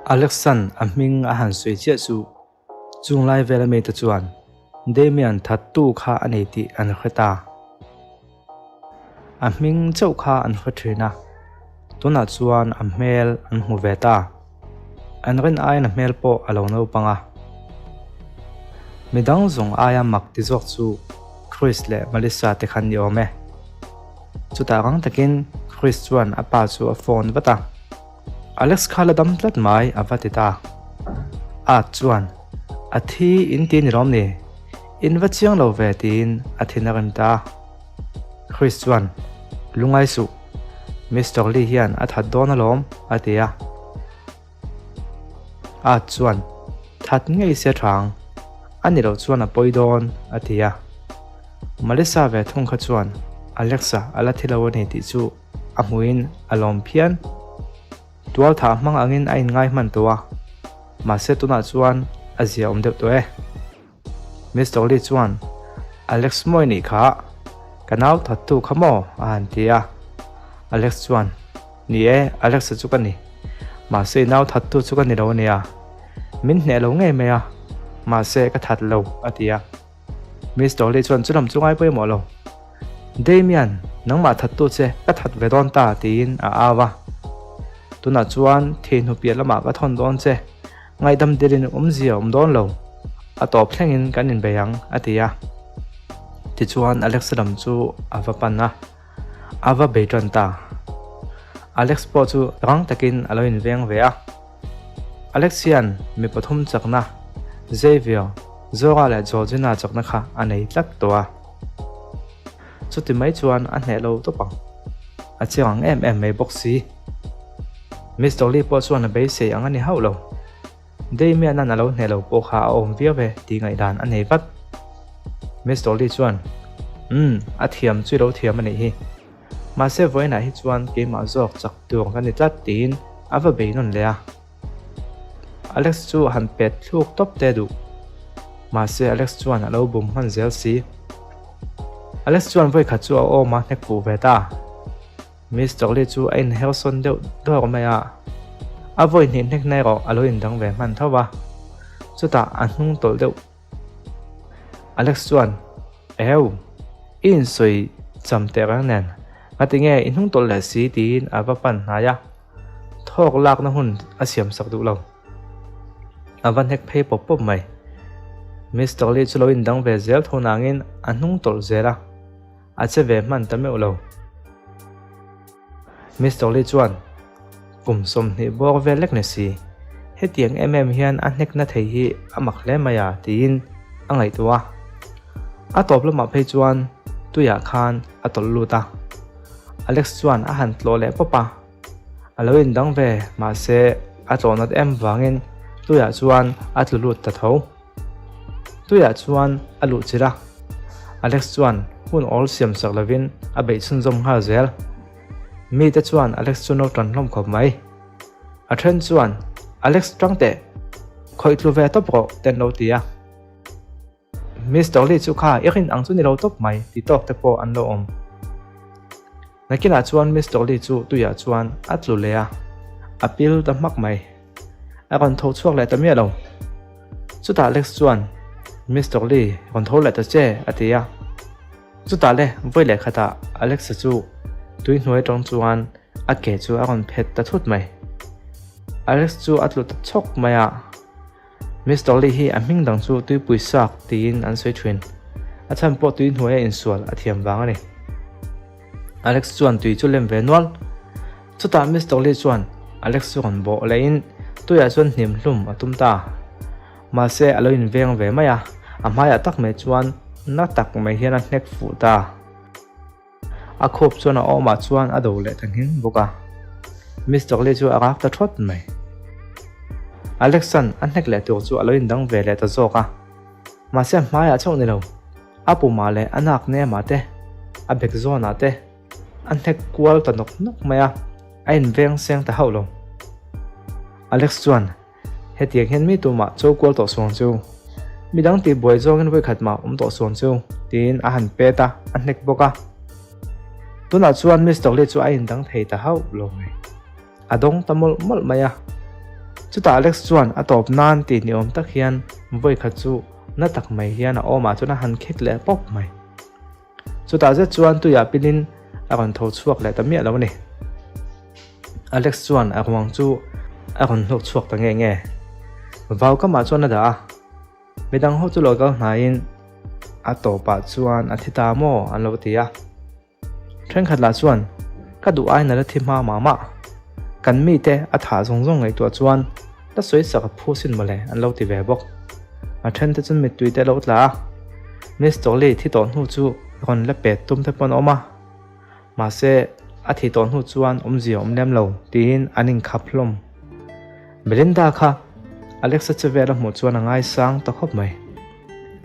Alexan a hming a han sawi chiah chu chung lai vel ami te chuan Damian thattu kha a nei tih an hre ta. A hming chauh kha an hre thin a, tunah chuan a hmel an hmu ve ta. An rin aiin a hmel pawh a lo naupang a. Midang zawng aia mak ti zawk chu Chris leh Melissa te khan ni awm e. Chutah rang takin Chris chuan a pa chu a phone vat a. Alex kha la dam tlat mai a va ti ta. Art chuan, A thi in ti ni lawm ni? In va chiang lo ve tiin a thin a rem ta. Chris chuan, Lungai suh, Mister Lee hian a that dawn alawm a ti a. Art chuan, That ngei se thang, a ni loh chuan a pawi dawn a ti a. Melissa ve thung kha chuan Alexa a la thi lo a ni tih chu a hmuhin a lawm phian. Tual thah hmang angin a inngai hman tawh a, mahse tunah chuan a zia awm deuh tawh e. Mister Lee chuan, Alex mawi nih kha, ka nau thattu kha maw? a han ti a. Alex chuan, Ni e, Alex-a chu ka ni. Mahse i nau thattu chu ka ni lo a nia. Min hneh lo ngei mai a, mahse ka that lo, a ti a. Mister Lee chuan chu lam chu ngai pawimawh lo. Damian, nangmah thattu che ka that ve dawn ta tiin a au a. Tunah chuan thihnu piah lamah ka thawn dawn che, ngaihdam dilin awmzia awm dawn lo, a tawp thlengin kan inbei ang a ti a. Tichuan Alex lam chu a va pan a, a va bei tan ta. Alex pawh chu rang takin a lo inveng ve a. Alex hian mi pathum chakna, Xavier, Zora leh Georgina chakna kha a nei tlat tawh a. Chuti mai chuan a hneh lo tawp ang. A chiang ang em em mai bawk si. Mister Lee pawh chuan a beisei ang a ni hauh lo. Damian-a'n a lo hneh lo pawh kha a awm viau e tih ngaihdan a nei vat. Mister Lee chuan, Umm, a thiam chu i lo thiam a nih hi. Mahse vawiinah hi chuan keimah zawk chak tur ka ni tlat tiin a va bei nawn leh a. Alex chu a han pet thluk tawp te duh. Mahse Alex chuan a lo bum hman zel si. Alex chuan vawikhat chu a awm a hnek fuh ve ta. Mister Lee chu a inhersawn deuh dawr mai a. A vawi hnih hnek na erawh a lo indang ve hman tho va. Chutah a hnung tawlh deuh. Alex chuan, Eheu, i insawi cham teh reng nen, ngatinge i hnung tawlh leh si tiin a va pan hnai a, thawk lakna hun a siam sak duh lo. A va hnek phei pawp pawp mai. Mister Lee chu lo indang ve zel tho nangin a hnung tawlh zel a, a che ve hman ta meuh lo. Mister Lee chuan, Kum 20 bawr vel lek ni si, hetiang em em hian a hnekna thei hi a mak hle mai a tiin a ngaihtuah a. A tawp lamah phei chuan tuiah khan a tawlh lut a. Alex chuan a han tlawh leh pawp a, a lo indang ve mahse a tlawh nat em vangin tuiah chuan a tlu lut ta tho. Tuiah chuan a luh chilh a, Alex chuan hun awl siam sak lovin a beih chhunzawm nghal zel. Mite chuan Alex chu no tan hlawm khawp mai. A then chuan, Alex tang teh, khawih tlu ve tawp rawh te an lo ti a. Mister Lee chu kha i rin ang chu ni lo tawp mai ti tawk te pawh an lo awm. Nakinah chuan Mister Lee chu tuiah chuan a tlu leh a, a pil ta hmak mai. A rawn tho chhuak leh ta miah lo. Chutah Alex chuan, Mister Lee, rawn tho leh ta che, a ti a. Chutah le vawi leh khatah Alexa chu tui hnuai atang chuan a ke chu a rawn phet ta thut mai. Alex chu a tlu ta chhawk mai a. Mister Lee hi a hming dang chu tuipui sak tiin an sawi thin. A chhan pawh tui hnuaia insual a thiam vang a ni. Alex chuan tui chu lem ve nual. Chutah Mister Lee chuan Alex chu rawn bawh lehin tuiah chuan hnim hlum a tum ta. Mahse a lo inveng ve mai a, a hmaiah tak mai chuan na tak mai hian a hnek fuh ta. A khup chuan a awmah chuan a do leh ta nghing bawk a. Mister Lee chu a rak ta thawt mai. Alex-a'n a hnek leh tur chu a lo indang ve leh ta zawk a. Mahse a hmaiah chauh ni lo, a pumah leh a nak nemah te, a bek zawnah te a hnek kual ta nawk nawk mai a, a inveng seng ta hauh lo. Alex chuan Hetiang hian mi tumah cho kual tawh suang chu. Midang tih buai zawngin vawikhat mah awm tawh suang chu, tiin a han pet a, a hnek bawk a. Tunah chuan Mister Lee chu a indang thei ta hauh lo mai. A dawng ta mawlh mawlh mai a. Chutah Alex chuan a tawp nan tih ni awm tak hian vawi khat chu na tak mai hian a awmah chuan a han khek leh pawp mai. Chutah zet chuan tuiah pilin a rawn tho chhuak leh ta miah lo a ni. Alex chuan a ruang chu a rawn hnuk chhuak ta nge nge. Vau kamah chuan a dah a, midang ho chu lo kal hnaiin a tawpah chuan a thi ta maw an lo ti a. Thenkhat lah chuan ka duh aiin a la thi hma mah mah. Kan mite a thah zawng zawng ngaihtuah chuan la sawi sak a phu sin mawle an lo ti ve bawk. A thente chuan mittui te a lo tla a, Miss Dolly thi tawh hnu chu rawn la pet tum te pawh an awm a. Mahse, a thi tawh hnu chuan awmzia awm lem lo tiin an inkhap hlawm. Belinda kha Alexa che vel a hmuh chuan a ngaisang ta khawp mai.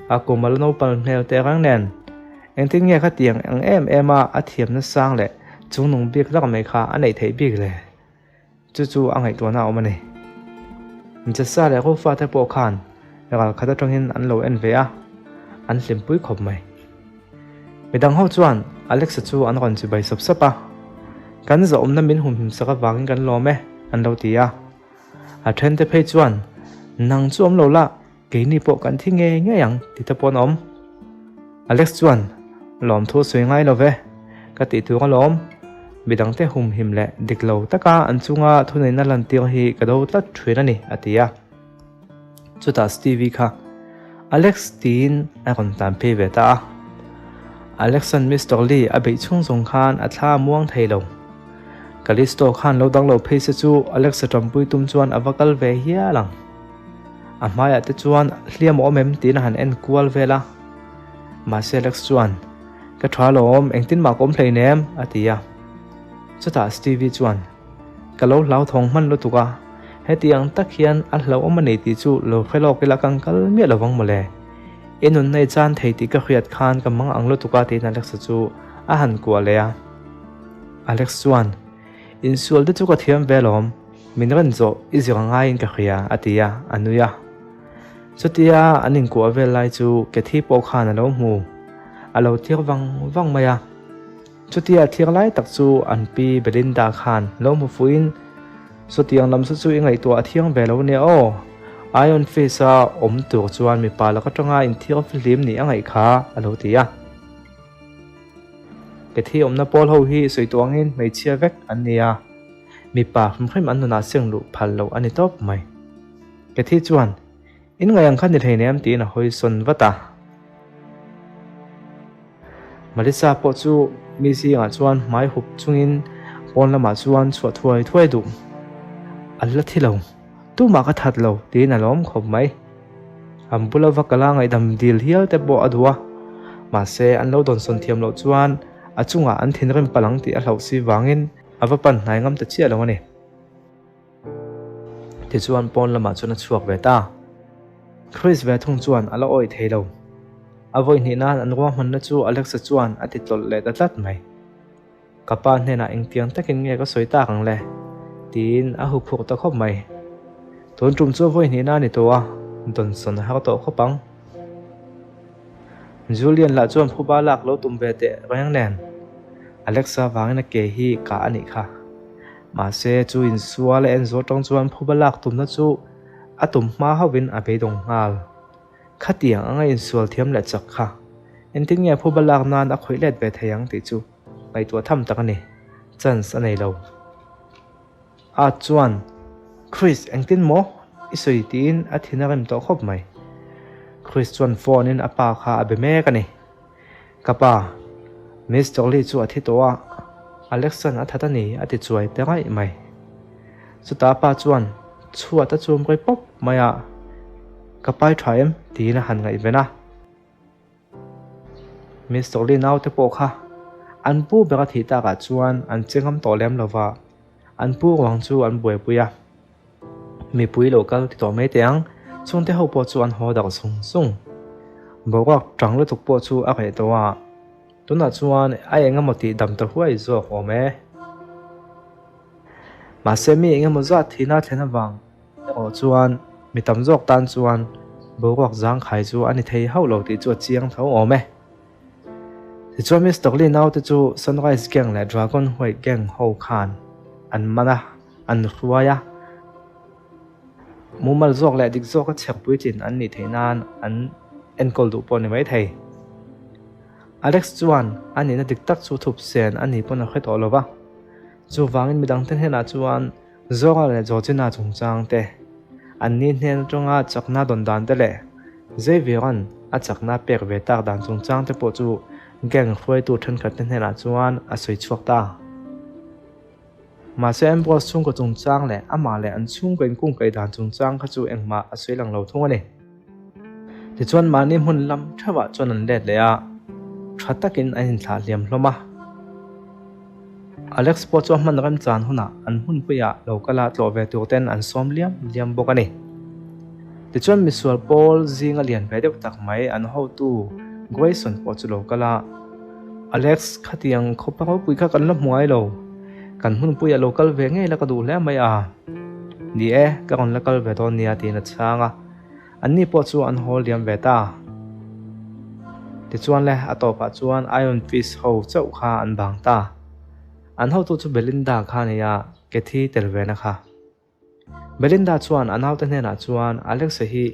A kum a la naupang hmel teh reng nen Engtin nge khatiang ang em em a a thiamna sang leh chungnung bik lak mai kha a neih theih bik le? Chu chu a ngaihtuahna a awm a ni. Jessa leh Rufa te pawh khan ral khat atangin an lo en ve a, an hlimpui khawp mai. Midang ho chuan Alexa chu an rawn chibai sap sap a, Kan zawhawmna min humhim sak avangin kan lawm e, an lo ti a. A thente phei chuan, Nang chu awm lo la, Keini pawh kan thi ngei ngei ang ti te pawh an awm. Alex chuan, Lawmthu sawi ngai lo ve, ka tih tur alawm. Midangte humhim leh dik lo taka an chunga thuneihna lantir hi ka do tlat thin a ni, a ti a. Chutah Stevie kha, Alex tiin a rawn tlan phei ve ta a. Alex-a'n Mister Lee a beih chhung zawng khan a thla a muang thei lo. Callisto khan lo dang lo phei se chu Alex-a tanpui tum chuan a va kal ve hial ang. A hmaiah te chuan hliam a awm em tiin a han en kual vel a. Mahse Alex chuan, Ka tha lawm, engtin mah ka awm hleinem, a ti a. Chutah Stevie chuan, Ka lo hlauthawng hman lutuk a, heti ang tak hian a hlauhawm a nei tih chu lo hre lawk ila ka kal miah lovang mawle. I nunna i chan thei tih ka hriat khan ka mang ang lutuk a tiin Alex-a chu a han kuah leh a. Alex chuan, Insual te chu ka thiam ve alawm, min rawn zawh i zir ngaiin ka hria a ti a, a nui a. Chutia an inkuah vel lai chu Cathy pawh khan a lo hmu, a lo thlir vang vang mai a. Chutia a thlir lai tak chu an pi Belinda khan lo hmu fuhin, Sawtiang lam saw chu i ngaihtuah a thiang ve lo nia aw, Iron Fist-a awm tur chuan mipa lak atanga inthiar fihlim nih a ngaih kha a lo ti a. Cathy awmna pawl ho hi sawi tawh angin hmeichhia vek an ni a, mipa hrim hrim an nunah seng luh phal loh a ni tawp mai. Cathy chuan, In ngaih ang kha ni hleinem tiin a hawi sawn vat a. Melissa pawh chu mi zingah chuan hmai hup chungin pawn lamah chuan chhuah thuai thuai duh. A la thi lo, tumah ka that lo tiin a lawm khawp mai. An bula va kala ngaihdam dil hial te pawh a duh a, mahse an lo dawnsawn thiam loh chuan a chungah an thinrim palh ang tih a hlauh si vangin a va pan hnai ngam ta chiah lo a ni. Tichuan pawn lamah chuan a chhuak ve ta. Chris ve thung chuan a la awih thei lo. A vawi hnih nan an ruahmanna chu Alexa chuan a ti tlawlh leh ta tlat mai. Ka pa hnenah engtiang takin nge ka sawi tak ang le? tiin a huphurh ta khawp mai. Tun tum chu vawi hnihna a ni tawh a, dawnsawn a har tawh khawp ang. Julian lah chuan phuba lak lo tum ve teh reng nen, Alexa vangin a ke hi kah a nih kha. Mahse, chu insual a en zawh tang chuan phuba lak tumna chu a tum hma hauhin a beidawng nghal. Khatiang anga insual thiam leh chak kha engtin nge phuba lak nan a khawih let ve thei ang tih chu ngaihtuah tham tak a ni. Chance a nei lo. Art chuan, Chris, engtin maw? I sawi tiin a thin a rem tawh khawp mai. Chris chuan phone in a pa kha a be mek a ni. Ka pa, Miss Dolly chu a thi tawh a, Alexan a that a ni a ti chuai ta ngaih mai. Chutah a pa chuan chhuat a chum rei pawp mai a, Ka pai tha em? tiin a han ngaihven a. Miss Dolly naute pawh kha an pu ber a thih takah chuan an che ngam tawh lem lo va, an pu ruang chu an buaipui a. Mipui lo kal ti tawh mai teh ang, chhungte ho pawh chu an haw darh zung zung. Boruak tang lutuk pawh chu a reh tawh a, tunah chuan a eng emaw tih dam ta huai zawk awm e. Mahse mi eng emaw zat thihna thlen avang erawh chuan mi tam zawk tan chuan boruak zangkhai chu a ni thei hauh lo tih chu a chiang tho awm e. Tichuan Mister Lee naute chu Sunrise Gang leh Dragon White Gang ho khan an man a, an hruai a. Mumal zawk leh dik zawka chhek puitlin an nih theih nan an enkawl duh pawh a ni mai thei. Alex chuan a nihna dik tak chu thup sen a ni pawn a hre tawh lo va. Chuvangin midangte hnenah chuan Zora leh Georgina chungchang te, anni hnen atanga chakna dawn dan te leh Xavier-a'n a chakna pek ve tak dan chungchang te pawh chu gang hruaitu thenkhat te hnenah chuan a sawi chhuak ta. Mahse Ambrose chhungkaw chungchang leh amah leh an chhungkaw inkungkaih dan chungchang kha chu engmah a sawi lang lo thung a ni. Tichuan mahni hmun lam theuhah chuan an let leh a, tha takin an inthlah hliam hlawm a. Alex pawh chu a hman remchan hunah an hmunpuiah lo kal a tlawh ve tur ten an sawm liam liam bawk a ni. Tichuan misual pawl zinga lian ve deuh tak mai an hotu Grayson pawh chu lo kal a, Alex khatiang khawpa ropui kha kan la hmu ngai lo, kan hmunpuiah lo kal ve ngei la ka duh hle mai a. Ni e, ka rawn la kal ve dawn nia tiin a chhang a. Anni pawh chu an hawl liam ve ta. Tichuan le, a tawpah chuan Iron Fist ho chauh kha an bang ta. An hotu chu Belinda kha a ni a, Kathy tel ve na kha. Belinda chuan a naute hnenah chuan Alexa hi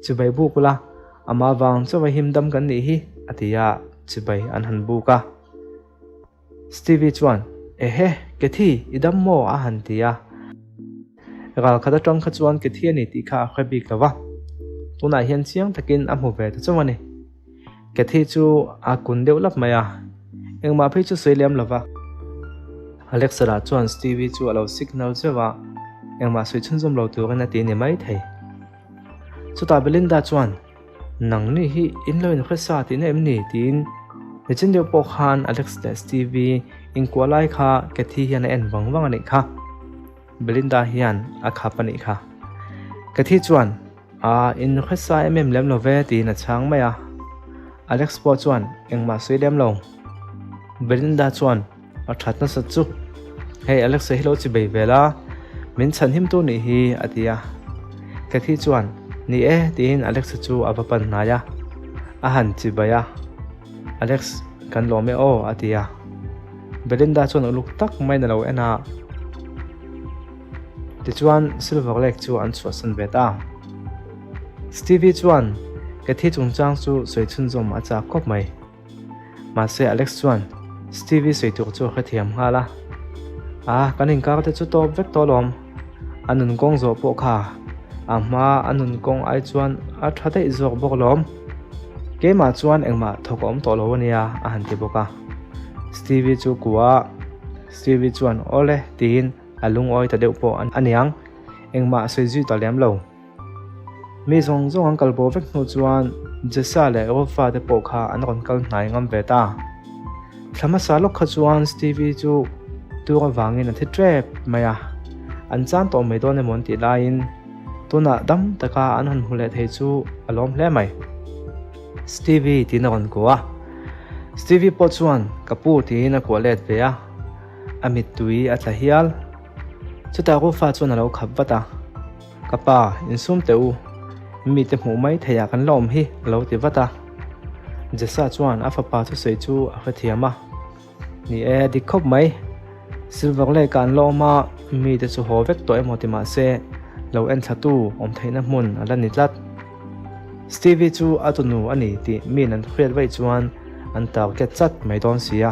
chibai buk ula, amah vang chauha him dam kan nih hi, a ti a, chibai an han buk a. Stevie chuan, Ehe, Kathy, i dam maw? a han ti a. Ral khat atang kha chuan Kathy a ni tih kha a hre bik lo va, tunah hian chiang takin a hmu ve ta chauh a ni. Kathy chu a kun deuh lap mai a, engmah phei chu sawi lem lo va. Alexa lah chuan Stevie chu a lo signal zeuh a, engmah sawi chhunzawm lo turin a ti ni mai thei. Chutah Belinda chuan, Nang ni hi in lo inhre sa tihna em ni? tiin nichin deuh pawh khan Alex leh Stevie inkuah lai kha Kathy hian a en vang vang a nih kha. Belinda hian a khap a nih kha. Kathy chuan, Aa, inhre sa em em lem lo ve tiin a chhang mai a. Alex pawh chuan engmah sawi lem lo. Belinda chuan, A that nasa chu. Hei Alexa hi lo chi bei ve la, min chhan him tur nih hi a ti a. Kathy chuan, Ni e tiin Alexa chu a va pan hnai a, a han chi bai a. Alex, kan lawm e aw a ti a. Belinda chuan uluk tak maiin a lo en a. Tichuan Silver Lake chu an chhuahsan ve ta. Stevie chuan Kathy chungchang chu sawi chhunzawm a chak khawp mai. Mahse Alex chuan Stevie sawi tur chu a hrethiam nghal a, A, kan inkar te chu tawp vek tawh alawm. A nun kawng zawh pawh kha a hma a nun kawng ai chuan a tha daih zawk bawk alawm. Keimah chuan engmah thawk a awm tawh lo ania a han ti bawk a. Stevie chu kuah a, Stevie chuan Awle tiin a lungawi ta deuh pawh a niang, engmah sawi zui ta lem lo. Mi zawng zawng an kal bo vek hnu chuan Jessa leh Rolfa te pawh kha an rawn kal hnai ngam ve ta. Thla hmasa lawk kha chuan Stevie chu tur avangin a thi tep mai a, an chan tawh mai dawn emaw an tih laiin tunah dam taka an han hmu leh thei chu a lawm hle mai. Stevie tiin a rawn kuah a, Stevie pawh chuan ka pu tiin a kuah let ve a, a mittui a tla hial. Chutah Rolfa chuan a lo khap vat a. Ka pa, insum teh u, mite hmuh mai theiah kan la awm hi, a lo ti vat a. Jesa chuan a fapa thusawi chu a hrethiam a, Ni e, dik khawp mai. Silver Lake ah an la awm a, mite chu haw vek tawh emaw ti mah se, lo enthlatu awm theihna hmun a la ni tlat. Stevie chu a tunu a ni tih miin an hriat vaih chuan an target chat mai dawn si a.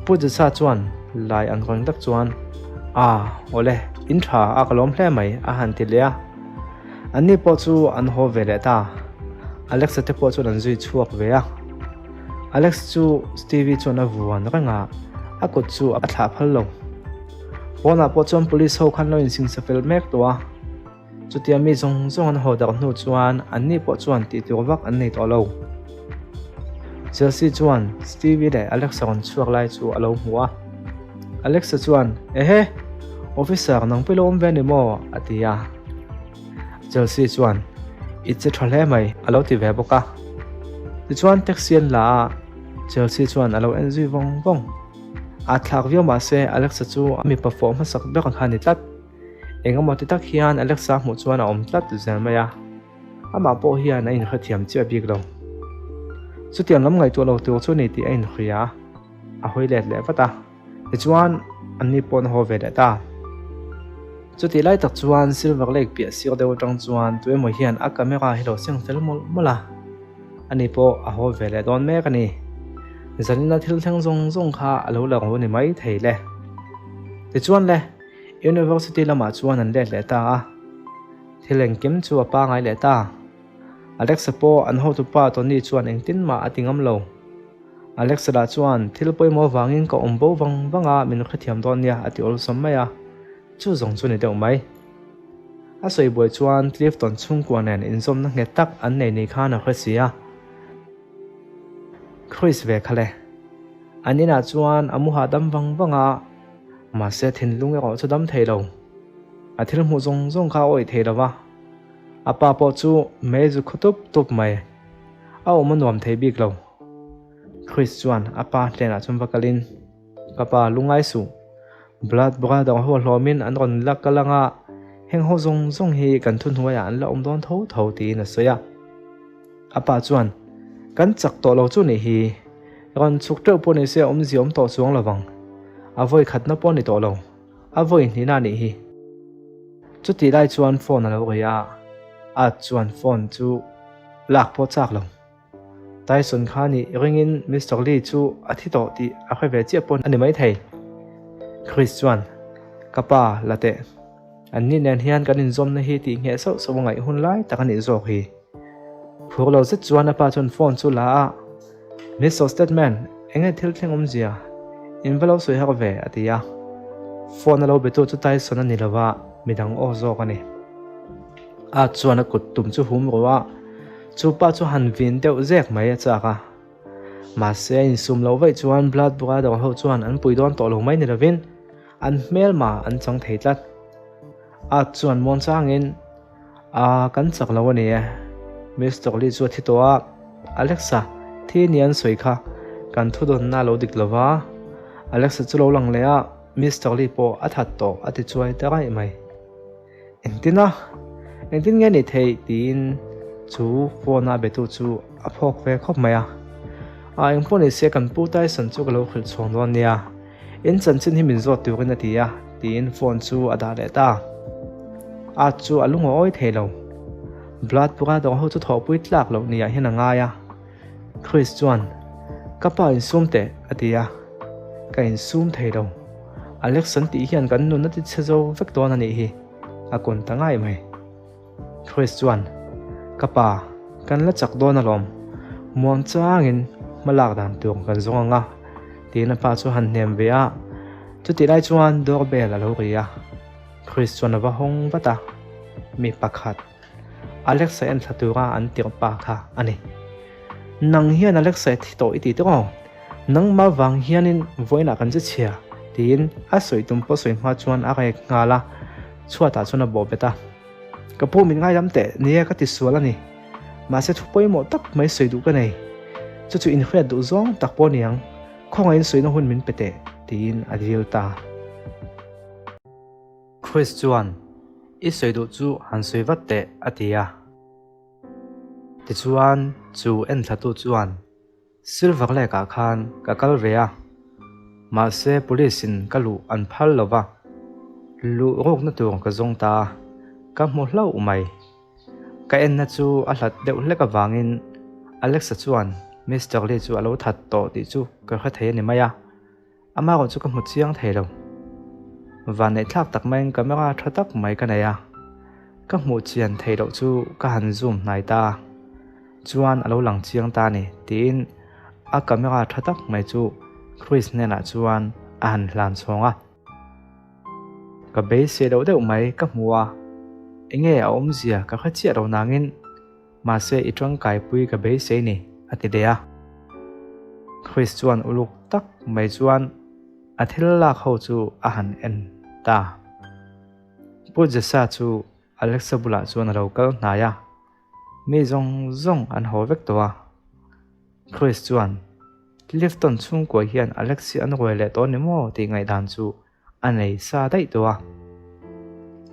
Pu Jesa chuan lai ang reng tak chuan, A, awle, in tha a ka lawm hle mai, a han ti leh a. Anni pawh chu an haw ve leh ta. Alexa te pawh chuan an zui chhuak ve a. Alex chu Stevie chuan a vuan reng a, a kut chu a thlah phal lo. Pawnah pawh chuan police ho khan lo insingsa fel mek tawh a. Chutia mi zawng zawng an haw darh hnu chuan anni pawh chuan tih tur vak an nei tawh lo. Chelsea chuan Stevie leh Alexa rawn chhuak lai chu a lo hmu a. Alexa chuan, Ehe! Officer, nang pawh i lo awm ve a ni maw? a ti a. Chelsea chuan, I che tha hle mai, a lo ti ve bawk a. Tichuan taxi an la a, Chelsea chuan a lo en zui vawng vawng. A thlak viau mahse Alexa chu a mipa fawh hmasak ber kha a ni tlat. Engemaw ti tak hian Alexa hmuh chuan a awm tlat zel mai a, amah pawh hian a inhrethiam chiah bik lo. Chutiang lam ngaihtuah lo tur chu ni tih a inhria a, a hawi let leh vat a, tichuan anni pawh an haw ve leh ta. Chutih lai tak chuan Silver Lake piah sir deuh atang chuan tuemaw hian a camera hi lo seng fel mawlh mawlh a, ani pawh a haw ve leh dawn mek a ni. Zanina thil thleng zawng zawng kha a lo lang lo ni mai thei le. Tichuan le, University lamah chuan an let leh ta a, thil engkim chu a pangai leh ta. Alexa pawh an hotupa Tony chuan engtin mah a ti ngam lo. Alexa lah chuan thil pawimawh avangin ka awm bo vang vang a, min hrethiam dawn nia a ti awlsam mai a, chu zawng chu ni deuh mai. A sawi buai chuan Clifton chhungkua nen inzawmna nghet tak an nei ni khan a hre si a. Chris ve kha le. An inah chuan a mu hahdam vang vang a, mahse thinlung erawh chu dam thei lo. A thil hmuh zawng zawng kha a awih thei lo va, a pa pawh chu mei zu khaw tup tup mai. A awm a nuam thei bik lo. Chris chuan a pa hnenah chuan va kalin, Ka pa, lungai suh. Blood brother ho hlawmin an rawn la kal anga, heng ho zawng zawng hi kan thuhnuaiah an la awm dawn tho tho tiin a sawi a. A pa chuan, Kan chak tawh lo chu nih hi. Rawn chhuk teuh pawh ni se awmzia awm tawh chuang lo vang. A vawi khatna pawh ni tawh lo. A vawi hnihna nih hi. Chutih lai chuan phone a lo ri a, Art chuan phone chu lak pawh chak lo. Tyson kha nih ringin Mister Lee chu a thi tawh tih a hre ve chiah pawn a ni maithei. Chris chuan, Ka pa, la teh. An ni nen hian kan inzawmna hi tih ngheh sauh sauh a ngaih hun lai tak a nih zawk hi. Phur lo zet chuan a pa chuan phone chu la a, Mister Stedman, enge thil thleng awmzia? In va lo sawi har ve, a ti a. Phone a lo betu chu Tyson a ni lo va, midang aw zawk a ni. A chuan a kut tum chu hum ru a, chu pa chu han vin deuh zek mai a chak a. Mahse a insum loh vaih chuan Blood Brother ho chuan an pui dawn tawh lo mai ni lovin an hmelma an chang thei tlat. A chuan muang changin, A, kan chak lo a ni e. Mister Lee chu a thi tawh a, Alexa, thi ni an sawi kha kan thudawnna a lo dik lo va. Alexa chu lo lang leh a, Mister Lee pawh a that tawh a ti chuai ta raih mai. Engtin a? Engtin nge ni theih? tiin chu phone a betu chu a phawk ve khawp mai a. A engpawh ni se kan Pu Tyson chu ka lo hrilh chhuang dawn nia. In chanchin hi min zawt turin a ti a, tiin phone chu a dah leh ta. A chu a lungawi awi thei lo. Blood pura dawng ho chu thawhpui tlak loh niah hian a ngai a. Chris chuan, Ka pa insum teh, a ti a. Ka insum thei lo. Alex an tih hian kan nun a ti chhe zo vek dawn a nih hi, a kun ta ngai mai. Chris chuan, Ka pa, kan la chak dawn alawm. Muang changin hma lak dan tur kan zawng ang a, tiin a pa chu a han hnem ve a. Chutih lai chuan door bell a lo ri a. Chris chuan a va hawng vat a, Mi pakhat. Alexa en thla tura an tirh pa kha a ni. Nang hian Alexa i thi tawh i ti tawh aw? Nangmah vang hianin vawiinah kan che chhia, tiin a sawi tum pawh sawi hma chuan a rek nghal a, chhuatah chuan a bawh bet a. Ka pu min ngaidam teh, nia ka ti sual a ni. Mahse thu pawimawh tak mai sawi duh ka nei. Chu chu inhriat duh zawng tak pawh a ni ang, khawngaihin sawina hun min pe teh, tiin a dil ta. Chris chuan, I sawi duh chu han sawi vat teh, a ti a. Tichuan, chu enthlatu chuan, Silver Lake-ah khan ka kal ve a, mahse police-in ka luh an phal lo va, luh rukna tur ka zawng ta a, ka hmu hlauh mai. Ka enna chu a hlat deuh hlek avangin Alexa chuan Mister Lee chu a lo that tawh tih chu ka hre thei a ni mai a. Amah erawh chu ka hmu chiang thei lo. Vanneihthlak tak maiin camera tha tak mai ka nei a, ka hmuh chian theih loh chu ka han zoom hnai ta a, chuan a lo lang chiang ta a ni tiin a camera tha tak mai chu Chris hnenah chuan a han hlan chhawng a. Ka beisei loh deuh mai ka hmu a, enge a awmzia ka hre chiah lo nangin Mahse i tangkaipui ka beisei ni, a ti leh a. Chris chuan uluk tak mai chuan a thil lak ho chu a han en ta. Pu Jesa chu Alexa bulah chuan a lo kal hnai a, mi zawng zawng an haw vek tawh a. Chris chuan, Clifton chhungkua hian Alex hi an ruai leh tawh ni maw tih ngaihdan chu a nei sa daih tawh a,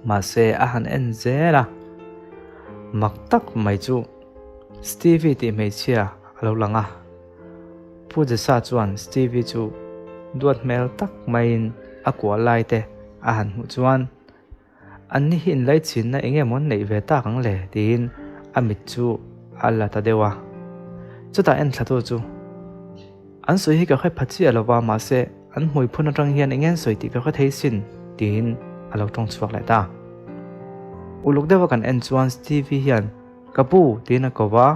mahse a han en zel a, mak tak mai chu Stevie tih hmeichhia a lo lang a, Pu Jesa chuan Stevie chu duat hmel tak maiin a kuah lai te a han hmuh chuan. Anni hi inlaichinna eng nge maw an neih ve tak ang le? tiin a mit chu a la ta deuh a. Chutah enthlatu chu, An sawi hi ka hre pha chiah lo va, mahse an hmui phun atang hian eng nge an sawi tih ka hre thei sin, tiin a lo tawng chhuak leh ta. Uluk deuha kan en chuan Stevie hian, Ka pu, tiin a ko va,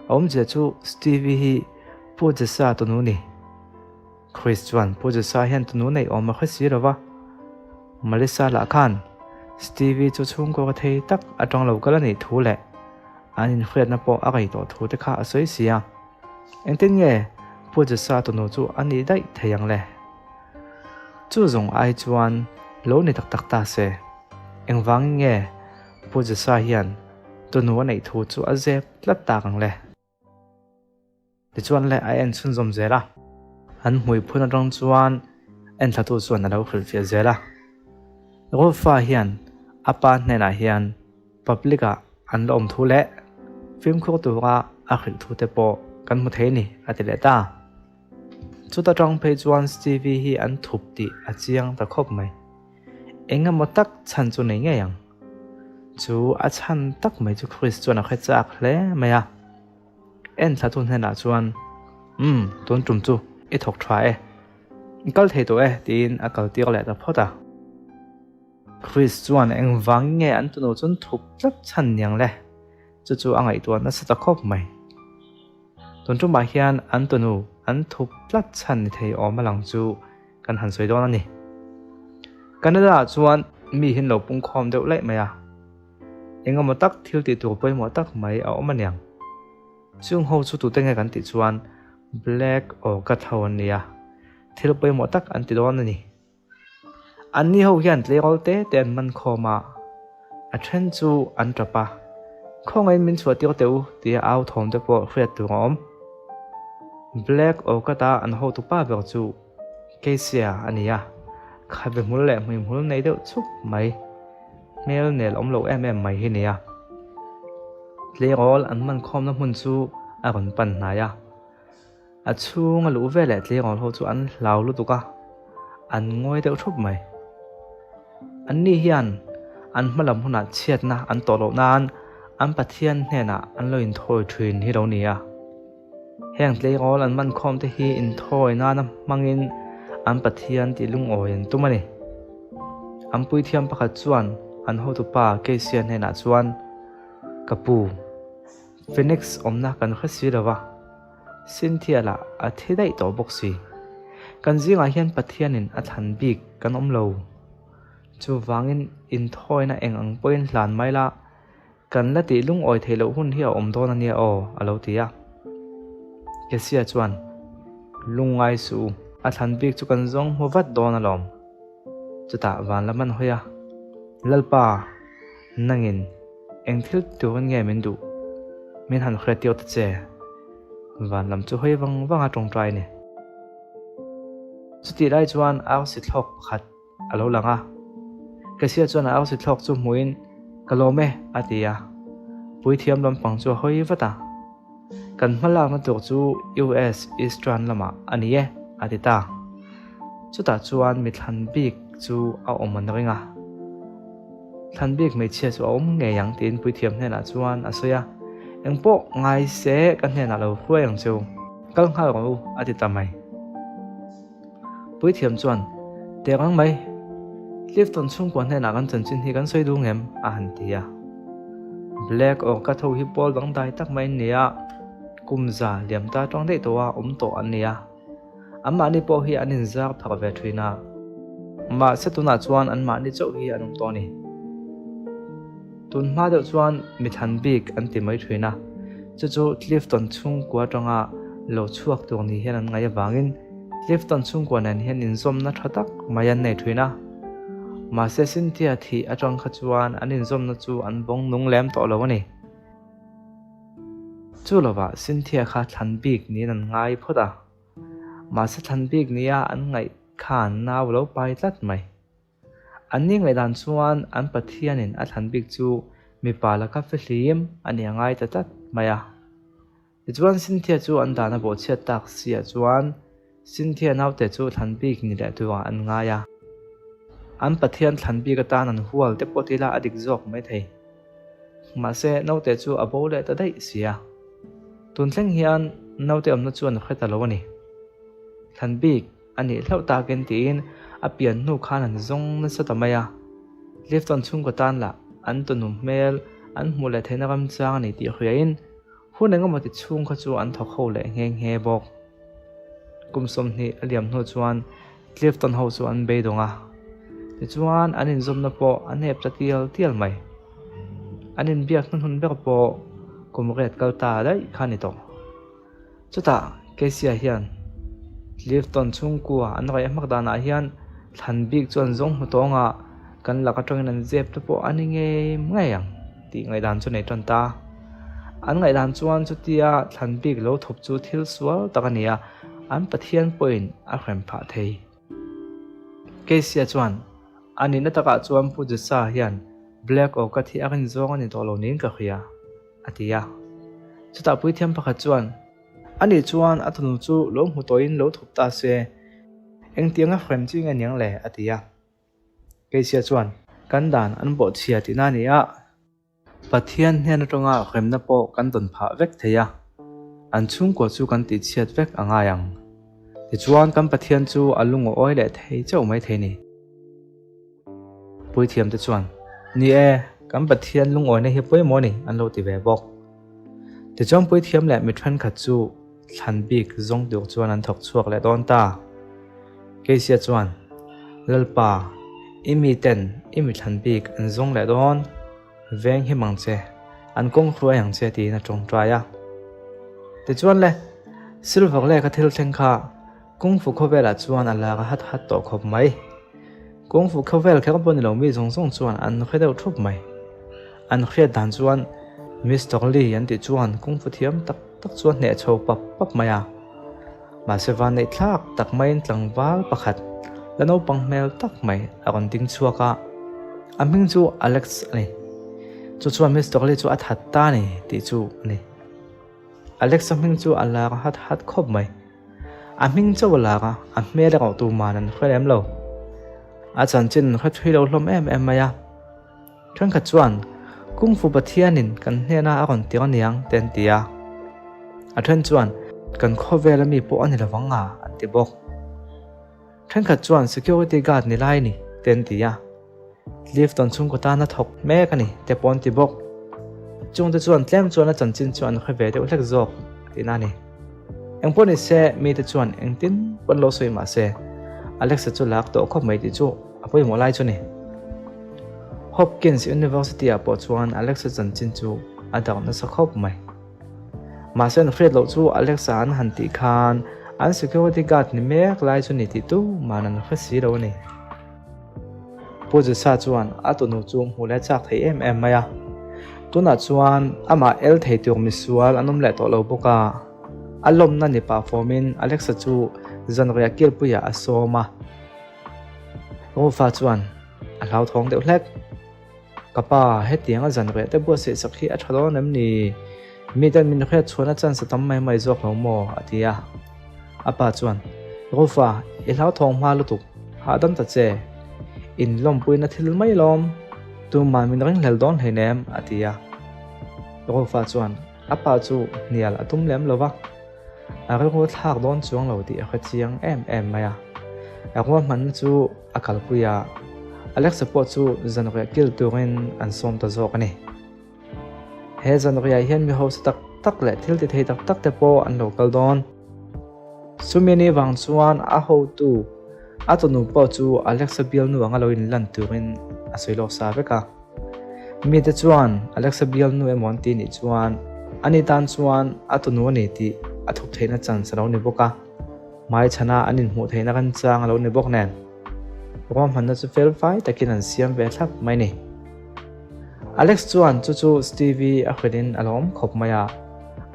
a awmzia chu Stevie hi Pu Jesa tunu ni. Chris chuan Pu Jesa hian tunu neih awm a hre si lo va, Melissa lah khan Stevie chu chhungkaw ka thei tak atang lo kal a nih thu leh an inhriatna pawh a rei tawh thu te kha a sawi si a. Engtin nge Pu Jesa tunu chu a nih daih thei ang le? Chu zawng ai chuan lo ni tak tak ta se. Engvangin nge Pu Jesa hian tunu a neih thu chu a zep tlat tak ang le? Tichuan le a en chhunzawm zel a, an hmui phun atang chuan enthlatu chuan a lo hrilhfiah zel a. Rolfa hian a pa hnenah hian public ah an la awm thu leh fimkhur tura a hrilh thu te pawh kan hmu thei a ni a ti leh ta. Chuta tang phei chuan Stevie hi an thup tih a chiang ta khawp mai. Eng emaw tak chhan chu nei ngei ang. Chu a chhan tak mai chu Chris chuan a hre chak hle mai a. En thla tu hnenah chuan, Umm, tun tum chu i thawk tha e. I kal thei tawh e, tiin a kal tir leh ta phawt a. Chris chuan engvang nge an tunu chun thup tlat chhan niang le? Chu chu a ngaihtuah nasa ta khawp mai. Tun tumah hian an tunu an thup tlat chhan ni thei awm a lang chu kan han sawi dawn a ni. Canada ah chuan mi hi an lo pungkhawm deuh laih mai a. Engemaw tak thil tih tur pawimawh tak mai a awm aniang. Chung ho chu tute nge kan tih chuan Black or Gat ho an nia. Thil pawimawh tak an ti dawn a ni. Anni ho hian tleirawl te te an man khawm a, a then chu an tap a, Khawngaiin min chhuah tir teh u tia au thawm te pawh hriat tur a awm. Black or Gat-a an hotupa ber chu Keisia a ni a, khabe hmul leh hmuihmul nei deuh chhup mai. Hmel nel awm lo em em mai hi nia. Tleirawl an man khawmna hmun chu a rawn pan hnai a. A chhung a luh veleh tleirawl ho chu an hlau lutuk a, an ngawi deuh thup mai. Anni hian an hma lam hunah chhiatna an tawh loh nan an Pathian hnenah an lo inthawi thin hi lo ni a. Heng tleirawl an man khawm te hi inthawi nana hmangin an Pathian tih lungawi an tum a ni. An puithiam pakhat chuan an hotupa Keisia hnenah chuan, Ka pu, Phoenix awmna kan hre si lo va, Cynthia lah a thi daih tawh bawk si. Kan zingah hian Pathianin a thlan bik kan awm lo. Chuvangin inthawina eng ang pawhin hlan mai la, Kan la tih lungawi theih loh hun hi a awm dawn a nia aw, a lo ti a. Kesia chuan, Lungngai suh u, a thlan bik chu kan zawng hmu vat dawn alawm. Chutah van lam an hawi a, Lalpa, nangin eng thil turin nge min duh? Min han hre tir ta che. Van lam chu hawi vang vang a tawngtai a ni. Chutih lai chuan arsi thlawk pakhat a lo lang a. Kesia chuan a arsi thlawk chu hmuhin, Ka lawm e, a ti a. Puithiam lampang chu a hawi vat a. Kan hma lakna tur chu US Eastern lamah a ni e, a ti ta. Chutah chuan mi thlan bik chu a awm an ring a. Thlan bik hmeichhia chu a awm ngei ang tiin puithiam hnenah chuan a sawi a. Engpawh ngai se ka hnenah lo hruai ang cheu. Kal nghal rawh u, a ti ta mai. Puithiam chuan, Teh rang mai, Clifton chhungkua hnenah kan chanchin hi kan sawi duh ngem? a han ti a. Black Orca tho hi pawl dangdai tak mai an ni a, kum za liam ta tawng daih tawha awm tawh an ni a. Anmahni pawh hi an inzar phak ve thin a, mahse tunah chuan anmahni chauh hi an awm tawh a ni. Tun hma deuh chuan mi thlan bik an ti mai thin a, chu chu Clifton chhungkua atanga lo chhuak tur ni hian an ngaih avangin Clifton chhungkua nen hian inzawmna tha tak mai an nei thin a. Mahse Cynthia thih atang kha chuan an inzawmna chu an vawng nung lem tawh lo a ni. Chu lovah Cynthia kha thlan bik niin an ngai phawt a, mahse thlan bik nia an ngaih khan nau lo pai tlat mai. An ni ngaihdan chuan an Pathianin a thlan bik chu mipa laka fihlim a ni a ngai ta tlat mai a. Tichuan Cynthia chu an dan a bawhchhiat tak siah chuan Cynthia naute chu thlan bik ni leh turah an ngai a. An Pathian thlan bik atan an hual te pawh tila a dik zawk mai thei. Mahse, naute chu a bo leh ta daih si a. Tun thleng hian naute awmna chu an hre ta lo a ni. Thlan bik a nih hlauh takin tiin a pian hnu khan an zawng nasa ta mai a. Clifton chhungkaw tan lah an tunum hmel an hmuh leh theihna ramchang a ni tih hriain hun engemaw ti chhung kha chu an thawk ho leh nghe nghe bawk. Kum 20 a liam hnu chuan Clifton ho chu an beidawng a, tichuan an inzawmna pawh a nep ta tial tial mai. An inbiak hnuhnun ber pawh kum riat kal ta daih kha a ni tawh. Chutah Casey-a hian Clifton chhungkua an raih hmak danah hian thlan bik chu an zawng hmu tawng a, kan lak atangin an zep te pawh a ni ngei ngei ang tih ngaihdan chu nei tan ta. An ngaihdan chuan chutia thlan bik lo thup chu thil sual tak a ni a, an Pathian pawhin a hrem phah thei. Casey-a chuan, A nihna takah chuan Pu Jesa hian Black Oak-a thi a rin zawng a ni tawh lo niin ka hria. A ti a. Chutah puithiam pakhat chuan, Ani chuan a tunu chu lo hmu tawhin lo thup ta se, engtianga hrem chi nge niang le? a ti a. Keisia chuan, Kan dan an bawhchhia tihna a ni a, Pathian hnen atanga hremna pawh kan dawn phah vek thei a, an chhungkua chu kan tihchhiat vek a ngai ang. Tichuan kan Pathian chu a lungawi leh thei chauh mai thei ni. Puithiamte chuan, Ni e, kan Pathian lungawina hi pawimawh a ni, an lo ti ve bawk. Tichuan puithiam leh mi thenkhat chu thlan bik zawng tur chuan an thawk chhuak leh dawn ta. Keisia chuan, Lalpa, i miten i mi thlan bik an zawng leh dawn, veng him ang che, an kawng hruai ang che tiin a tawngtai a. Tichuan le, Silver leka thil thleng kha Kung Fu khawvelah chuan a lak a hat hat tawh khawp mai. Kung Fu khawvel kher pawh ni lo mi zawng zawng chuan an hre deuh thup mai. An hriat dan chuan Mister Lee an tih chuan Kung Fu thiam tak tak chu a hneh chho pap pap mai a. Mahse vanneih thlak tak maiin tlangval pakhat la naupang hmel tak mai a rawn ding chhuak a. A hming chu Alex a ni. Chu chuan Mister Lee chu a that ta a ni tih chu a ni. Alex-a hming chu a lak a hat hat khawp mai. A hming chauh a lak a, a hmel erawh tuman an hre lem lo. A chanchin an hre thui lo hlawm em em mai a. Thenkhat chuan, Kung Fu Pathianin kan hnena a rawn tir aniang te an ti a. A then chuan, Kan khawvela mi pawh a ni lovang a, an ti bawk. Thenkhat chuan security guard ni lai ni te an ti a, Clifton chhungkaw tana thawk mek a ni te pawh an ti bawk. Chungte chuan tlem chuan a chanchin chu an hre ve deuh hlek zawk tihna a ni. Engpawh ni se mite chuan engtin pawn lo sawi mah se Alexa chu lak tawh khawp mai tih chu a pawimawh lai chu a ni. Hopkins University ah pawh chuan Alexa chanchin chu a darh nasa khawp mai. Mahse an hriat loh chu Alexa an han tih khan an security guard ni mek lai chu ni tih tu man an hre si lo a ni. Pu Jesa chuan a tunu chu hmuh leh chak thei em em mai a. Tunah chuan amah el thei tur misual an awm leh tawh lo bawk a. A lawmna ni pah fawmin Alexa chu zanriah kilpuiah a sawm a. Rufa chuan a hlauthawng deuh hlek. Ka pa, hetianga zanriah te buatsaih sak hi a tha dawn em ni? Miten min hriat chhuahna chance a tam mai mai zawk lo maw? a ti a. A pa chuan, Rufa, i hlauthawng hma lutuk, hahdam ta che. In lawmpuina thil mai lawm, tuman min ringhlel dawn hleinem, a ti a. Rufa chuan a pa chu hnial a tum lem lo va. A rilru thlak dawn chuang lo tih a hre chiang em em mai a. A ruahmanna chu a kalpui a, Alexa pawh chu zanriah kil turin an sawm ta zawk a ni. He zanriah hian mi hausa tak tak leh thil ti thei tak tak te pawh an lo kal dawn. Chumi ni vang chuan a hotu a tunu pawh chu Alexa bialnu anga lo inlan turin a sawi lawk sa vek a. Mite chuan Alexa bialnu emaw an ti nih chuan ani tan chuan a tunu a ni tih a thup theihna chance a lo ni bawk a. Hmaichhana an inhmuh theihna kan chang a lo ni bawk nen, ruahmanna chu fel fai takin an siam ve thlap mai ni. Alex chuan chu chu Stevie a hrilhin a lawm khawp mai a,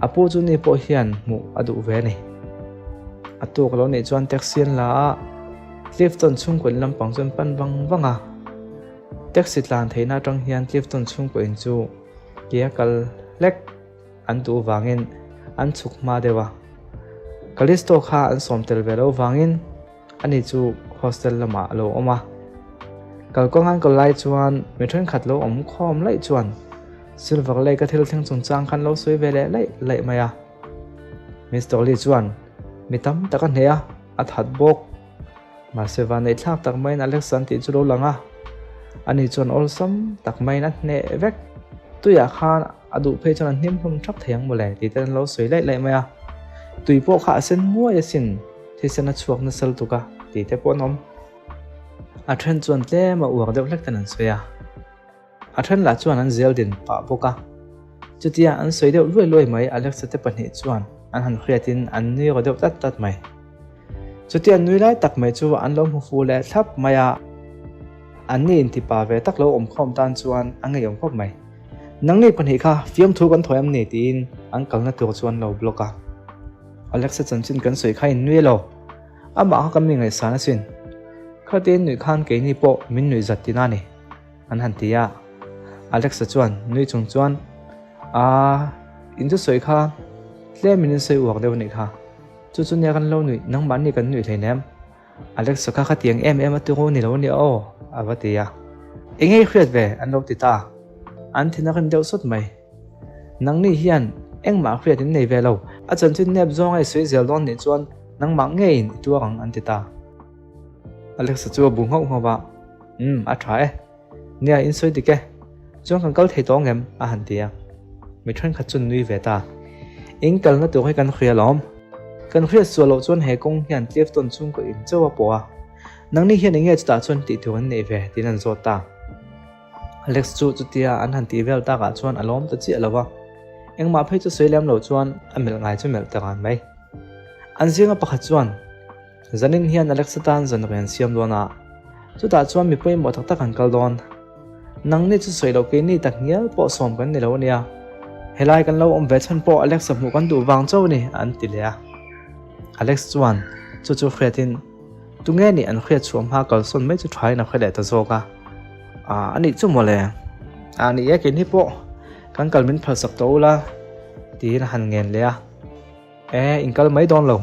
a pu chu ni pawh hian hmuh a duh ve a ni. A tuk a lo nih chuan taxi an la a, Clifton chhungkaw in lampang chu an pan vang vang a. Taxi tlan theihna atang hian Clifton chhungkaw in chu ke a kal hlek. An duh vangin an chhuk hma deuh a. Callisto kha an sawm tel ve lo vangin ani chu hostel lamah a lo awm a. Kalkawng an kal lai chuan mi thenkhat lo awm khawm laih chuan Silver Lake a thil thleng chungchang khan lo sawi ve leh laih laih mai a. Mister Lee chuan mi tam tak a hneh a, a that bawk. Mahse vanneih thlak tak maiin Alex an tih chu lo lang a, ani chuan awlsam tak maiin a hneh vek. Tuiah khan a duh phei chuan a hnim hlum thap thei ang mawle tih te an lo sawi laih laih mai a. Tui pawh kha a sen nguai asin, thisen a chhuak nasa lutuk a tih te pawh an awm. A then chuan tlem a uak deuh hlek ten an sawi a. A then lah chuan an zel din pah bawk a. Chutia an sawi deuh luai luai mai Alexa te pahnih chuan an han hriatin an nui raw deuh tlat tlat mai. Chutia an nui lai tak mai chu an lo hmu fu leh thlap mai a. An ni inti pa ve tak lo awmkhawm tan chuan a ngeiawm khawp mai. Nangni pahnih kha fiamthu kan thawi am ni tiin an kalna tur chu an lo block a. Alexa chanchin kan sawi kha in nui lo. Amah kha kan mi ngaihsan asin. Khatin nuih khan keini pawh min nuih zat tina ni. An han ti a. Alexa chuan nui chung chuan, Aa, in chu sawi kha tlem in in sawi uak deuh anih kha. Chu chu nia kan lo nuih, nangmahni kan nuih hleinem. Alexa kha khatiang em em a turu ni lo ania aw, a va ti a. Enge i hriat ve? An lo ti ta. An thin a rim deuh sawt mai. Nangni hian engmah hriat in nei ve lo. A chanchin nep zawnga i sawi zel dawn nih chuan nangmah ngeiin i tuar ang an ti ta. Alexa chu a bu nghauh nghauh a, Umm, a tha e. Nia, in sawi dik e. Chuan kan kal thei tawh ang em? a han ti a. Mi thenkhat chu nui ve ta. In kalna tur hi kan hria alawm. Kan hriat sual loh chuan he kawng hian Clifton chhungkaw in chauh a pawh a. Nangni hian enge chutah chuan tih tur an neih ve? tiin an zawt ta. Alex chu chutia an han tih vel takah chuan a lawm ta chiah lo va. Engmah phei chu sawi lem lo chuan a melh ngai chu melh ta ran mai. An zinga pakhat chuan. Zanin hian Alexa tan zan rian siam dawn a, chutah chuan mi pawimawh tak tak an kal dawn. Nangni chu sawi loh keini tak ngial pawh sawm kan ni lo ania. Helai kan lo awm ve chhan pawh Alexa hmuh kan duh vang chauh a ni, an ti leh a. Alex chuan chu chu hriatin tunge nih an hriat chhuah hma kalsawn mai chu thain a hre leh ta zawk a. Aa anih chu mawle, aa ni e keini pawh kan kal min phalsak tawh ula tiin a han ngen leh a. E, in kal mai dawn lo.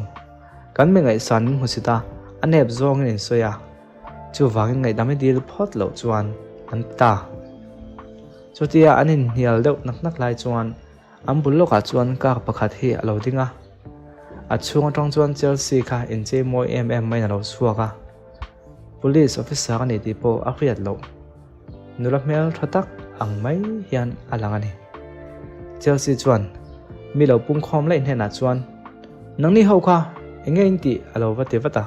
Kan mi ngaihsan min hmusit a, a nep zawngin in sawi a. Chuvangin ngaihdam i dil phawt loh chuan an ti ta. Chutia an inhnial deuh nak nak lai chuan an bul lawkah chuan car pakhat hi a lo ding a. A chhung atang chuan Chelsea kha inchei mawi em em maiin a lo chhuak a. Police officer a ni tih pawh a hriat loh. Nula hmel tha tak ang mai hian a lang a ni. Chelsea chuan mi lo pungkhawm laih hnenah chuan, Nangni ho kha eng nge in tih a lo va ti vat a.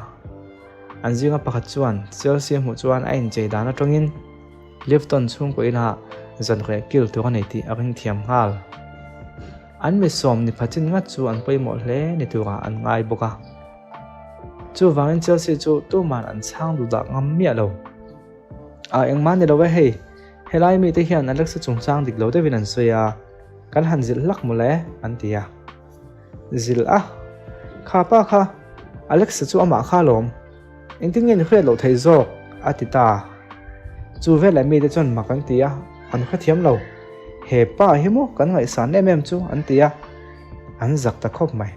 An zinga pakhat chuan Chelsea a hmuh chuan a inchei dan atangin Clifton chhungkaw inah zanriah kil tur a nei tih a ring thiam nghal. An mi sawm ni pha chin ngat chu an pawimawh hle ni turah an ngai bawk a. Chuvangin Chelsea chu tuman an chhang duh dah ngam miah lo. A engmah ni lo e hei, helai mite hian Alexa chungchang dik lo deuhin an sawi a, kan han zilh hlak mawle an ti a. Zilh a? Kha pa kha, Alexa chu amah kha alawm. Engtin nge ni hriat loh theih zawk? a ti ta. Chu veleh mite chuan mak an ti a, an hrethiam lo. He pa hi maw kan ngaihsan em em chu an ti a, an zak ta khawp mai.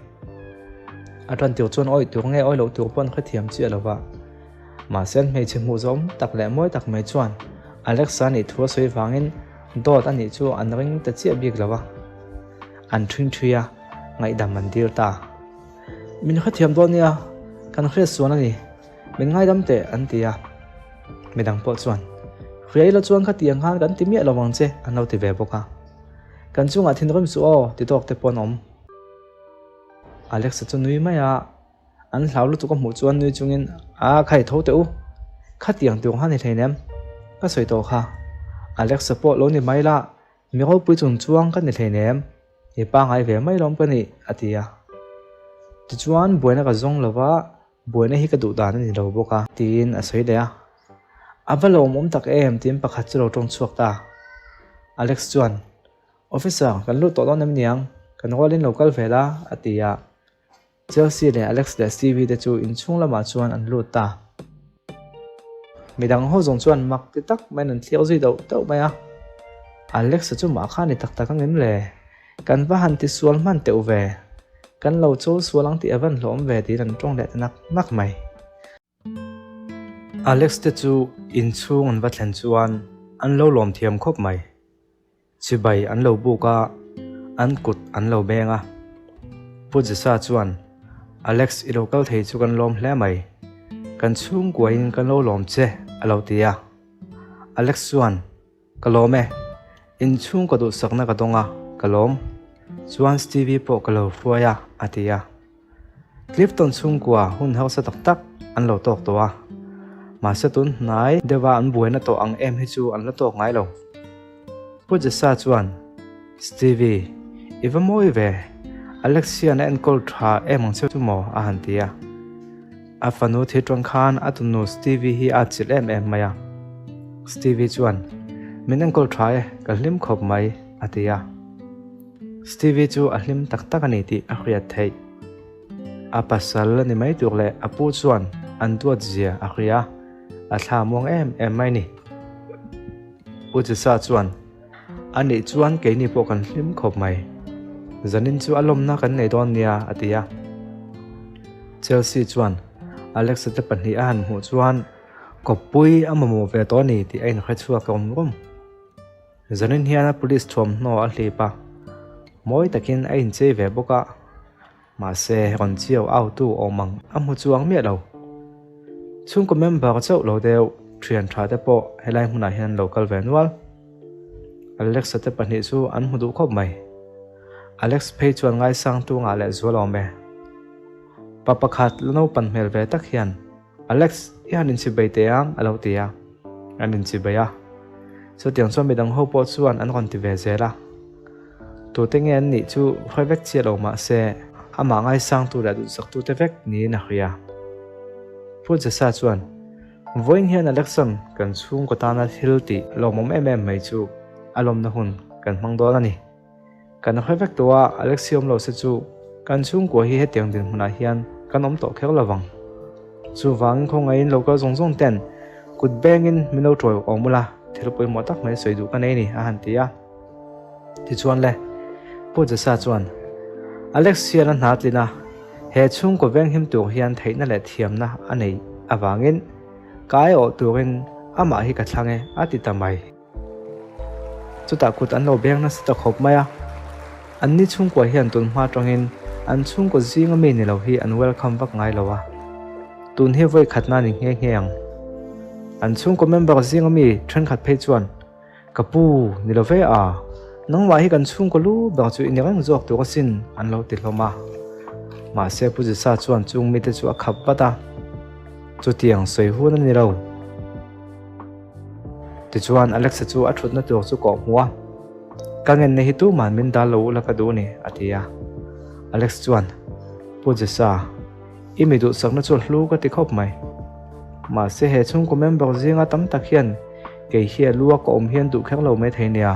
A tan tur chuan awih tur nge awih loh tur pawh an hrethiam chiah lo va. Mahse an hmeichhe hmuh zawm tak leh mawi tak mai chuan Alexa nih thu a sawi vangin dawt a nih chu an ring ta chiah bik lo va. An ṭhing ṭhui a, ngaihdam an dil ta. Min hrethiam dawn nia, kan hriat suan a ni, min ngaidam teh an ti a. Midang pawh chuan, Hria ila chuan khatiang khan kan ti miah lo vang che an lo ti ve bawk a. Kan chungah thinrim suh aw ti tawk te pawh an awm. Alexa chu nui mai a, an hlau lutuk a hmuh chuan nui chungin, A khai tho teh u, khatiang tur kha ni hleinem, ka sawi tawh kha. Alexa pawh lo ni mai la, mi ropui chung chuang ka ni hleinem, i pangai ve mai lawm ka nih, a ti a. Tichuan buaina ka zawng lo va, buaina hi ka duh dan a ni lo bawk a, tiin a sawi leh a. A va lawmawm tak em, tiin pakhat chu lo tawng chhuak ta. Alex chuan, Officer, kan lut tawh dawn em niang? Kan rualin lo kal ve la, a ti a. Chelsea leh Alex leh Stevie te chu inchhung lamah chuan an lut ta. Midang ho zawng chuan mak ti tak maiin an thliak zui dauh dauh mai a. Alex-a chu mah kha ni tak tak ang em le? Kan va han ti sual hman teuh ve. Kan lo chawl sual ang tih a van hlawm ve tiin an tawng leh ta nak nak mai. Alex te chu inchhung an va thlen chuan an lo lawm thiam khawp mai. Chibai an lo buk a, an kut an lo beng a. Pu Jesa chuan, Alex i lo kal thei chu kan lawm hle mai. Kan chhungkuain kan lo lawm che a lo ti a. Alex chuan, Ka lawm e. Inchhung ka duhsakna ka dawng a, ka lawm. Chuan Stevie pawh ka lo hruai a, a ti a. Clifton chhungkua hun hausa tak tak an lo tawk tawh a, mahse tun hnai deuha an buaina tawh ang em hi chu an la tawk ngai lo. Pu Jesa chuan, Stevie, i va mawi ve, Alex hian a enkawl tha em ang che chu maw? a han ti a. A fanu thi tawng khan a tunu Stevie hi a chilh em em mai a. Stevie chuan, Min enkawl tha e, ka hlim khawp mai, a ti a. Stevie chu a hlim tak tak a ni tih a hriat theih. A pasal a ni mai tur leh a pu chuan an duat zia a hria a, a thla muang em em mai ni. U Jesa chuan, A nih chuan keini pawh kan hlim khawp mai. Zanin chu a lawmna kan nei dawn nia, a ti a. Chelsea chuan Alexa te pahnih a han hmuh chuan kawppui a mamawh ve tawh a ni tih a inhre chhuak rum rum. Zanin hian a police thuamhnaw a hlip a, mawi takin a inchei ve bawk a, mahse rawn chiau autu awm ang a hmu chuang miah lo. Chhungkaw member chauh lo deuh thian tha te pawh helai hmunah hian an lo kal ve nual. Alex-a te pahnih chu an hmu duh khawp mai. Alex phei chuan ngaisangtu ngah leh zual awm e. Pa pakhat la naupan hmel ve tak hian Alex, i han inchibei teh ang, a lo ti a. An inchibei a. Chutiang chuan midang ho pawh chuan an rawn ti ve zel a. Tute nge an nih chu hre vek chiah lo mah se, amah ngaisangtu leh duhsaktute vek niin a hria. Pu Jesa chuan, Vawiin hian Alexan kan chhungkaw tana thil tih lawmawm em em mai chu a lawmna hun kan hmang dawn a ni. Kan hre vek tawh a, Alexi awm lo se chu kan chhungkua hi hetiang dinhmunah hian kan awm tawh kher lo vang. Chuvangin khawngaihin lo kal zawng zawng ten kut bengin min lo tawi awm ula, thil pawimawh tak mai sawi duh ka nei ni, a han ti a. Tichuan le, Pu Jesa chuan, Alex hian a hna tlin a, he chhungkaw venghim tur hian theihna leh thiamna a neih avangin ka aiawh turin amah hi ka thlang e, a ti ta mai. Chutah kut an lo beng nasa ta khawp mai a, an ni chhungkua hian tun hma atangin an chhungkaw zinga mi ni lo hi an welcome vak ngai lo a, tun hi vawi khatna a ni nghe nghe ang. An chhungkaw member zinga mi thenkhat phei chuan, Ka pu, ni lo ve a, nangmah hi kan chhungkaw lu ber chu i ni reng zawk tur asin, an lo ti hlawm a. Mahse Pu Jisa chuan chung mite chu a khap vat a, chutiang sawi hun a ni lo. Tichuan Alexa chu a thutna tur chu kawh hmuh a, Ka ngenna hi tuman min dal lo ula ka duh ni, a ti a. Alex chuan, Pu Jesa, i mi duhsakna chu a hlu ka ti khawp mai. Mahse he chhungkaw member zinga tam tak hian kei hi a lu a ka awm hian duh kher lo mai thei nia.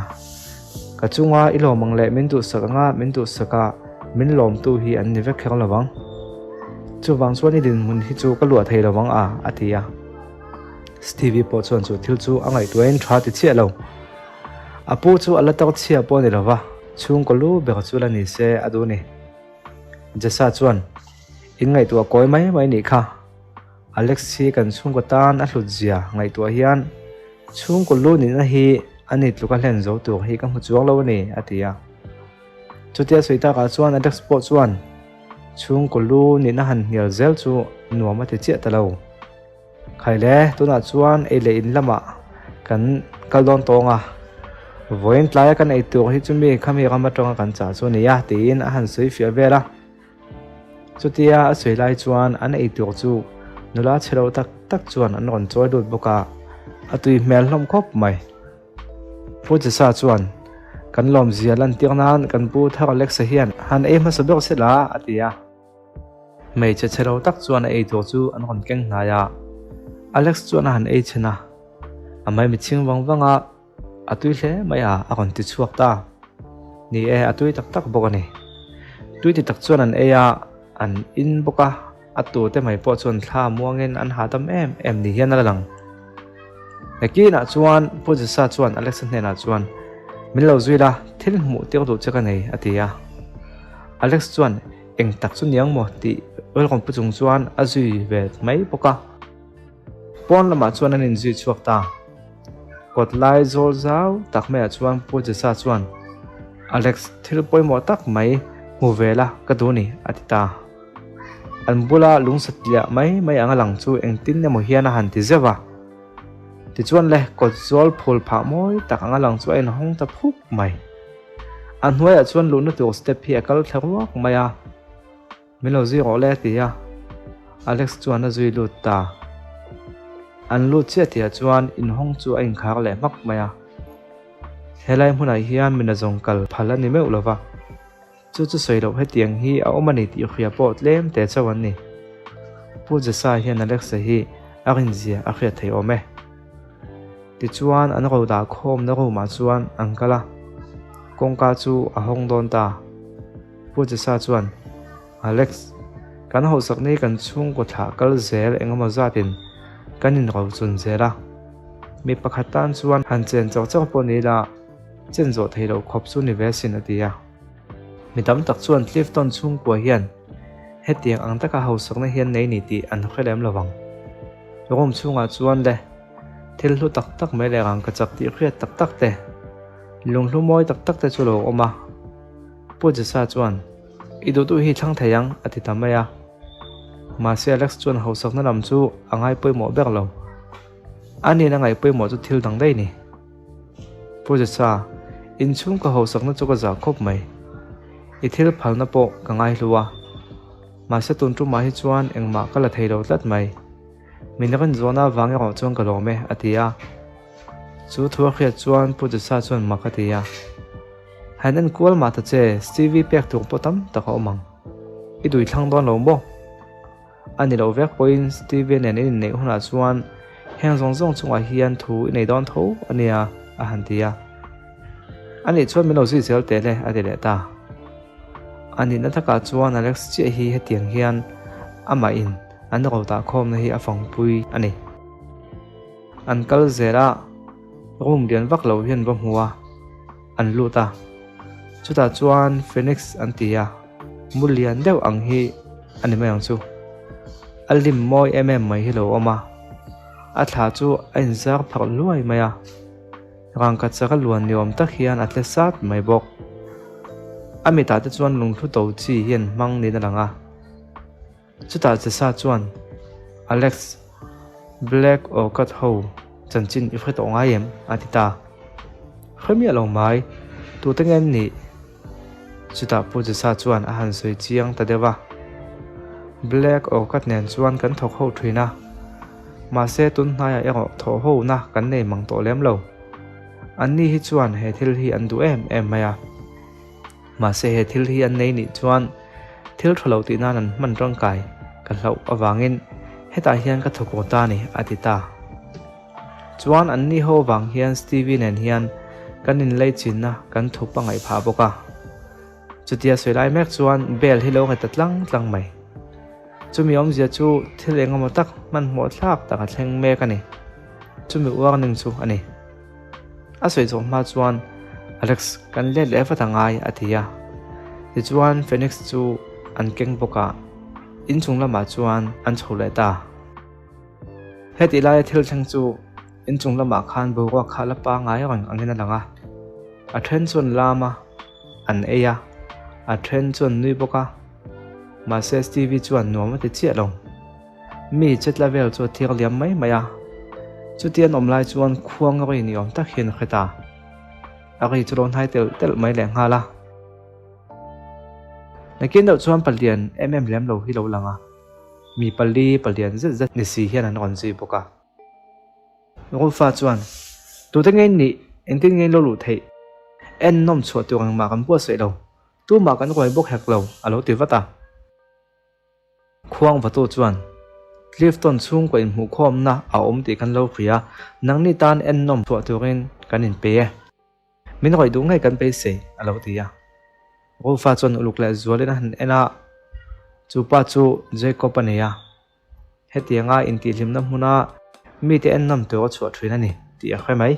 Ka chunga i lawm ang leh min duhsak anga min duhsak a, min lawmtu hi an ni vek kher lo vang. Chuvang chuan i dinhmun hi chu ka luah thei lo vang a, a ti a. Stevie pawh chuan chu thil chu a ngaihtuahin tha ti chiah lo. A pu chu a la tar chhia pawh a ni lo va, chhungkaw lu ber chu la ni se a duh ni. Jessa chuan, In ngaihtuah kawi mai mai nih kha. Alex hi kan chhungkaw tan a hlut zia ngaihtuah hian chhungkaw lu nihna hi a ni tluk a hlen zo tur hi ka hmu chuang lo a ni, a ti a. Chutia sawi takah chuan Alex pawh chuan chhungkaw lu nihna han hnial zel chu nuam a ti chiah ta lo. Khai le, tunah chuan ei leh in lamah kan kal dawn tawng a, vawiin tlaia kan ei tur hi chumi khami ram atanga kan chah chu a ni a tiin a han sawi fiah vel a. Chutia a sawi lai chuan an ei tur chu nula chhe lo tak tak chuan an rawn chawi lut bawk a, a tui hmel hlawm khawp mai. Pu Jesa chuan, Kan lawmzia lantir nan kan pu Thar Alexa hian han ei hmasa ber se la, a ti a. Hmeichhe chhe lo tak chuan a ei tur chu an rawn keng hnai a, Alex chuan a han ei chhen a, a maimi chhing vang vang a, a tui hle mai a, a rawn ti chhuak ta. Ni e, a tui tak tak bawk a ni. Tui ti tak chuan an ei a, an in bawk a, a tute mai pawh chuan thla muangin an hahdam em em ni hian a la lang. Nakinah chuan Pu Jesa chuan Alexa hnenah chuan, Min lo zui la, thil hmuh tir duh che ka nei, a ti a. Alex chuan, Eng tak chu niang maw? tih rilrawn pu chung chuan a zui ve mai bawk a. Pawn lamah chuan an inzui chhuak ta. Kawt lai zawl zau tak maiah chuan Pu Jesa chuan, Alex, thil pawimawh tak mai hmu ve la ka duh ni, a ti ta. An bula lungsatliah mai mai anga lang chu engtin emaw hian a han ti zeuh a. Tichuan le, kawt zawl phul phah mawi tak anga lang chu a inhawng ta phuk mai. A hnuaiah chuan luhna tur step hi a kal thla ruak mai a. Min lo zui rawh le a ti a, Alex chuan a zui lut ta. An lut chiah tihah chuan inhawng chu a inkhar leh hmak mai a. Helai hmunah hian min a zawng kal phal a ni meuh lo va. Chu chu sawi loh hetiang hi a awm a ni tih hria pawh tlem te chauh an ni. Pu Jesa hian Alexa hi a rinzia a hriat thei awm e. Tichuan an ro dah khawmna room ah chuan an kal a, kawngka chu a hawng dawn ta. Pu Jesa chuan, Alex, kan hausak ni kan chhungkaw thlah kal zel engemaw zatin kan inro chun zel a. Mi pakhat tan chuan han chen chauh chauh pawh ni ila chen zawh thei loh khawp chu ni ve sin a ti a. Mi tam tak chuan Clifton chhungkua hian hetiang ang taka hausakna hian nei ni tih an hre lem lo vang. Room chhungah chuan le thil hlu tak tak mai leh rangkachak tih hriat tak tak te, lunghlu mawi tak tak te chu lo awm a. Pu Jesa chuan, I duhtu hi thlang thei ang, a ti ta mai a. Mahse Alex chuan hausakna lam chu a ngai pawimawh ber lo. A nin a ngaih pawimawh chu thil dang daih ni. Pu Jesa, inchhung ka hausakna chu ka zah khawp mai. I thil phalna pawh ka ngaihlu a. Mahse tun tumah hi chuan engmah ka la thei lo tlat mai. Min rin zawhna avang erawh chuan ka lawm e, a ti a. Chu thu a hriat chuan Pu Jesa chuan mak a ti a. Han en kual mah ta che, Stevie pek tur pawh tam tak a awm ang. I dui thlang dawn lo maw? A ni lo vek pawhin Stevie nen in inneih hunah chuan heng zawng zawng chungah hian thu i nei dawn tho a nia, a han ti a. A nih chuan min lo zui zel teh le, a ti leh ta. A nihna takah chuan Alex chiah hi hetiang hian amah in an ro tah khawmna hi a fangpui a ni. An kal zel a, room lian vak lo hian va hmu a. An lut a, chutah chuan Phoenix an ti a, mu lian deuh ang hi a ni mai ang chu. A lim mawi em em mai hi lo awm a, a thla chu a inzar phak luai mai a, rangkhat chaka luan ni awm tak hian a tle sat mai bawk. A mitah te chuan lungthlu to chi hi an hmang niin a lang a. Chutah Jesa chuan, Alex, Black Orchid ho chanchin i hre tawh ngai em? a ti ta. Hre miah lo mai, tute nge an nih? Chutah Pu Jesa chuan a han sawi chiang ta deuh a. Black Orchid nen chuan kan thawk ho thin a, mahse tun hnaiah erawh thawh hona kan nei mang tawh lem lo. Anni hi chuan he thil hi an duh em em mai a. Mahse he thil hi an nei nih chuan thil tha lo tih nan an hman tangkai ka hlauh avangin hetah hian ka thawk aw ta ni a ti ta. Chuan an ni ho avang hian Stevie nen hian kan inlei chinna kan thup a ngaih phah bawk a. Chutia sawi lai mek chuan bell hi lo nghet ta tlang tlang mai. Chumi awmzia chu thil engemaw tak hmanhmawh thlak tak a thleng mek a ni. Chumi warning chu a ni. A sawi zawh hma chuan Alex kan let leh vat a ngai a ti a. Tichuan Phoenix chu an keng bawk a, inchung lamah chuan an chho leh ta. Hetih laia thil thleng chu inchung lamah khan boruak kha la pangai reng angin a lang a. A then chuan lam a, an ei a, a then chuan nui bawk a. Mahse Stevie chuan nuam a ti chiah lo. Mi chetla vel chu a thir liam mai mai a, chuti an awm lai chuan khuang a ri ni awm tak hian a hre ta. A ri chu lo hnai telh telh mai leh nghal a. Nakin deuh chuan palian em em lem lo hi lo lang a, mi pali palian zet zet ni si hian an rawn zui bawk a. Rufa chuan, Tute ngei nih, engtin ngei lo luh theih? En nawm chhuah tur engmah kan buatsaih lo, tumah kan ruai bawk hek lo, a lo ti vat a. Khuang Vatu chuan, Clifton chhungkaw inhmuhkhawmna a awm tih kan lo hria, nangni tan ennawm chhuah turin kan inpe e. Min rawih duh ngei kan beisei, a lo ti a. Rufa chuan uluk leh zualin a han en a, chu pa chu Jacob a nei a, hetianga intihhlimna hmuna mite ennawm tur a chhuah thin a ni tih a hre mai.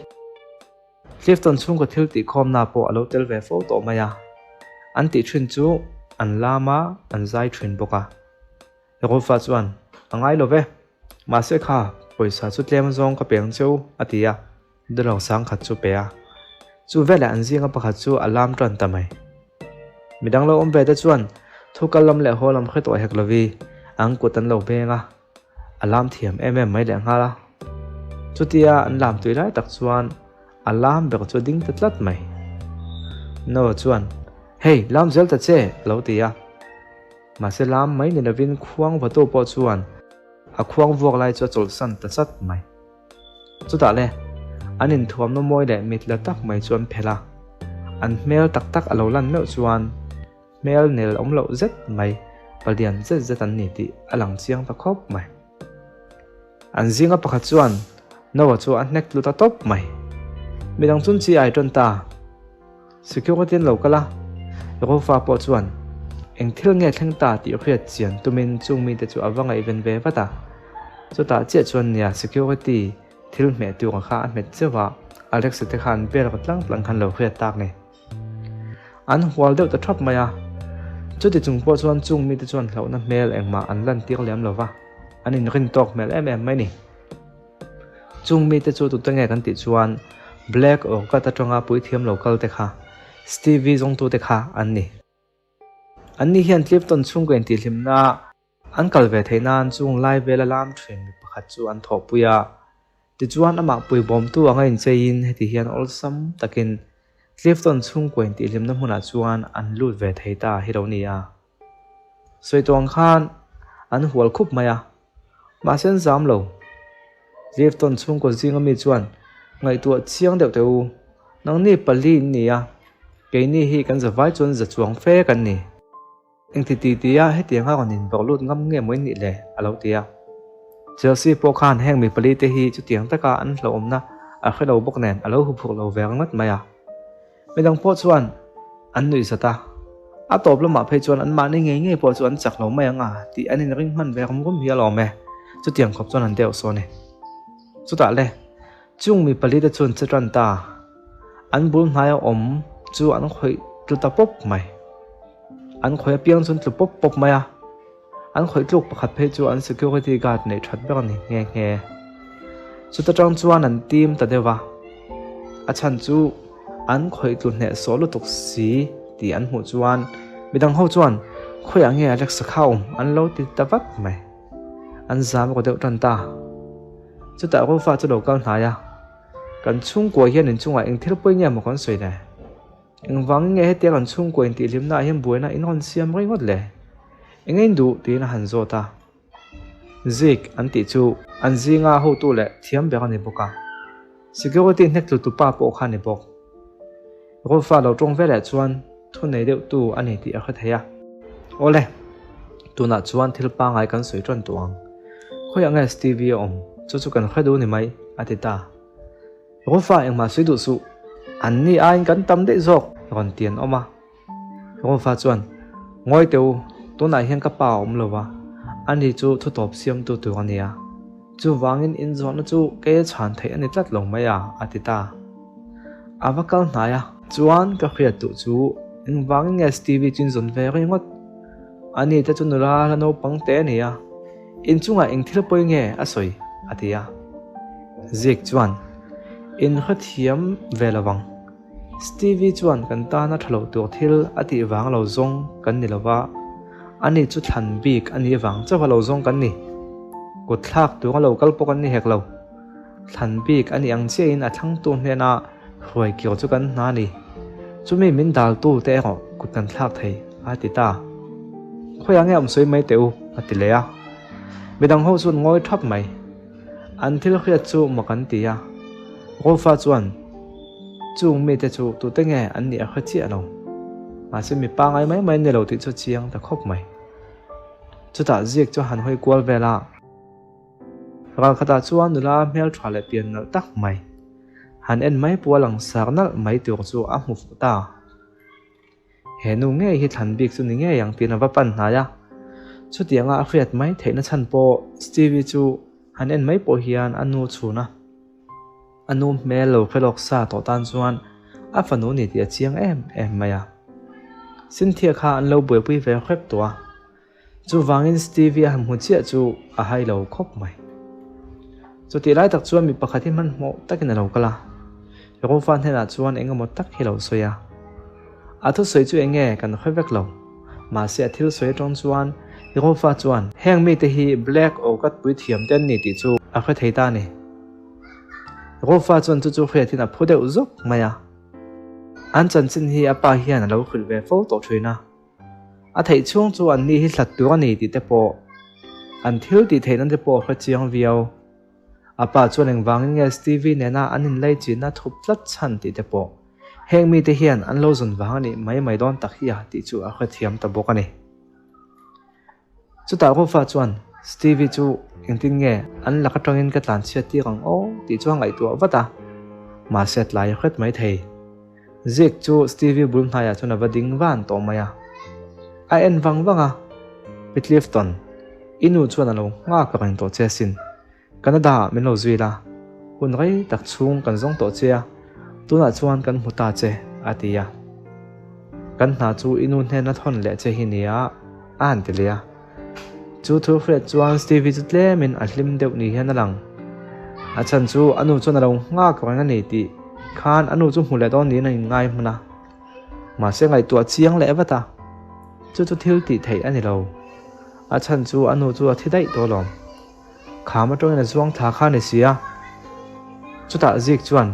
Clifton chhungkaw thil tihkhawmna pawh a lo tel ve fo tawh mai a, an tih thin chu an lam a, an zai thin bawk a. Rolfa chuan, A ngai lo ve, mahse kha Pawisa chu tlem zawng ka pe ang che u, a ti a, dollar 10,000 chu pe a. Chu veleh an zinga pakhat chu a lam tan ta mai. Midang lo awm ve te chuan thu kal lam leh haw lam hre tawh hek lovi an kut an lo beng a, a lam thiam em em mai leh nghal a. Chutia an lam tui lai tak chuan a lam ber chu a ding ta tlat mai. Noah chuan, Hey, lam zel ta che, a lo ti a. Mahse lam mai ni lovin khuang vatu pawh chuan a khuang vuak lai chu a chawlhsan ta chat mai. Chutah le, an inthuamna mawi leh mit la tak mai chu an phelh a, an hmel tak tak a lo lan meuh chuan hmel nel awm loh zet mai, palian zet zet an ni tih a lang chiang ta khawp mai. An zinga pakhat chuan Noah chu a hnek tlu ta tawp mai. Midang chun chi ai tawn ta. Security an lo kal a, Rufa pawh chuan eng thil nge thleng ta tih hriat chian tumin chung mite chu a va ngaihven ve vat a. Chutah chiah chuan nia security thil hmeh tur kha a hmet zeuh a, Alex-a te khan bel rawt tlang tlang khan lo hriat tak ni. An hual deuh ta thap mai a, chuti chung pawh chuan chung mite chuan hlauhna hmel engmah an lantir lem lo va, an inrin tawk hmel em em mai ni. Chung mite chu tute nge kan tih chuan Black Orchid atanga puithiam lo kal te kha, Stevie zawngtute kha an ni. Anni hian Clifton chhungkaw intihhlimna an kal ve theih nan chung lai vela lam thin mi pakhat chu an thawhpui a. Tichuan amah puibawmtu anga incheiin heti hian awlsam takin Clifton chhungkaw intihhlimna hmunah chuan an lut ve thei ta hi lo ni a. Sawi tawh ang khan an hual khup mai a, mahse an zam lo. Clifton chhungkaw zinga mi chuan ngaihtuah chiang deuh teh u, nangni pali in ni a, keini hi kan za vai chuan za chuang fe kan ni. Engti ti ti a hetianga rawn inbawrh lut ngam nge maw in nih le? a lo ti a. Chelsea pawh khan heng mi pali te hi chutiang taka an hlauhawmna a hre lo bawk nen a lo huphurh lo ve ringawt mai a. Midang pawh chuan an nuih zat a, a tawp lamah phei chuan anmahni ngei ngei pawh chu an chak lo mai ang a tih an inring hman ve rum rum hi a lawm e, chutiang khawp chuan an deuh sawn e. Chutah le, chung mi palite chuan che tan ta, an bul hnaia awm chu an khawih tlu ta pawp mai. An khawih apiang chuan tlu pawp pawp mai a. An khawih tluk pakhat phei chu an security guard neih that ber a ni nghe nghe. Chuta tang chuan an tim ta deuh a, a chhan chu an khawih tlu hneh sawh lutuk si tih an hmuh chuan midang ho chuan khawiah nge Alexa kha awm an lo ti ta vat mai. An zam rawh deuh tan ta. Chutah Rufa chu lo kal hnai a, Kan chhungkua hian inchungah eng thil pawi nge maw kan sawi le? Engvangin nge hetiang an chhungkua intihhlimna ah hian buaina in rawn siam ringawt le? Eng ein duh? tiin a han zawt a. Zik an tih chu an zinga hotu leh thiam ber a ni bawk a. Security hnek tlu tu pa pawh kha a ni bawk. Rolfa lo tawng veleh chuan thu nei deuh tu a ni tih a hre thei a. Awle, tunah chuan thil pangngai kan sawi tan tawh ang. Khawiah nge Stevie a awm? Chu chu kan hre duh ni mai, a ti ta. Rufa engmah sawi duh suh, an ni aiin kan tam daih zawk rawn ti an awm a. Rufa chuan, Ngawi teh u, tunah hian ka pa a awm lo va, ani chu thutawp siamtu tur a nia. Chuvangin inzawhna chu kei a chhan theih a ni tlat lo mai a, a ti ta. A va kal hnai a. Chuan ka hriat duh chu engvangin nge Stevie chu inzawn ve ringawt? Ani te chu nula la naupang teh a ni a. Inchungah eng thil pawi nge a sawi? a ti a. Zik chuan, In hrethiam ve lo vang. Stevie chuan kan tana tha lo tur thil a tih vang lo zawng kan ni lo va, ani chu thlan bik a nih vang chauha lo zawng kan ni. Kut thlak tura lo kal pawh kan ni hek lo. Thlan bik a nih ang chiahin a thlangtu hnena hruai kir chu kan hna a ni. Chumi min daltu te erawh kut kan thlak thei, a ti ta. Khawiah nge awm sawi mai teh u, a ti leh a. Midang ho chuan ngawi thap mai. An thil hriat chu mak an ti a. Rolfa chuan, Chung mite chu tute nge an nih a hre chiah lo. Mahse mi pangai mai mai an ni lo tih chu a chiang ta khawp mai. Chutah Zik chu a han hawi kual vel a. Ralkhatah chuan nula hmel tha leh pian nalh tak mai, han en mai pawh a lang sar nalh mai tur chu a hmu fuh ta. He nu ngei hi thlan bik chu ni ngei ang tiin a va pan hnai a. Chutianga a hriat mai theihna chhan pawh Stevie chu han en mai pawh hian a nu chhun a. A nu hmel lo hre lawk sa tawh tan chuan a fanu ni tih a chiang em em mai a. Cynthia kha an lo buaipui ve hrep tawh a. Chuvangin Stevie a han hmu chiah chu a hai lo khawp mai. Chutih lai tak chuan mi pakhat hi hmanhmawh takin a lo kal a, Jehovah hnenah chuan eng emaw tak hi a lo sawi a. A thusawi chu eng nge kan hre vek lo, mahse a thil sawi atang chuan Jehovah chuan heng mite hi Black Oak-a puithiam te an ni tih chu a hre thei ta a ni. Jehovah chuan chu chu hriatin a phu deuh zawk mai a. An chanchin hi a pa hian a lo hrilh ve fo tawh thin a. A theih chhung chu an ni hi hlat tur a ni tih te pawh an thil tih theihna te pawh a hre chiang viau. A pa chuan engvangin nge Stevie nena an inlaichinna thup tlat chhan tih te pawh heng mite hian an lo zawn vang a nih mai mai dawn tak hi a tih chu a hrethiam ta bawk a ni. Chutah Rufa chuan Stevie chu engtin nge an lak atangin ka tlanchhiat tir ang aw tih chu a ngaihtuah vat a, mahse a tlai hret mai thei. Zik chu Stevie bul hnaiah chuan a va ding van tawh mai a. A en vang vang a, Pi Clifton, i nu chuan a lo nghak reng tawh che asin. Canada ah min lo zui la, hun rei tak chhung kan zawng tawh che a, tunah chuan kan hmu ta che, a ti a. Kan hna chu i nu hnena thawn leh che hi nia, a han ti leh a. Chu thu hriat chuan Stevie chu tlemin a hlim deuh ni hian a lang. A chhan chu a nu chuan a lo nghak reng a ni tih khan a nu chu hmu leh dawn niin a inngai hman a. Mahse ngaihtuah chiang leh vat a, chu chu thil tih theih a ni lo. A chhan chu a nu chu a thi daih tawh alawm. Kham atangin a zuang thla kha a ni si a. Chutah Zik chuan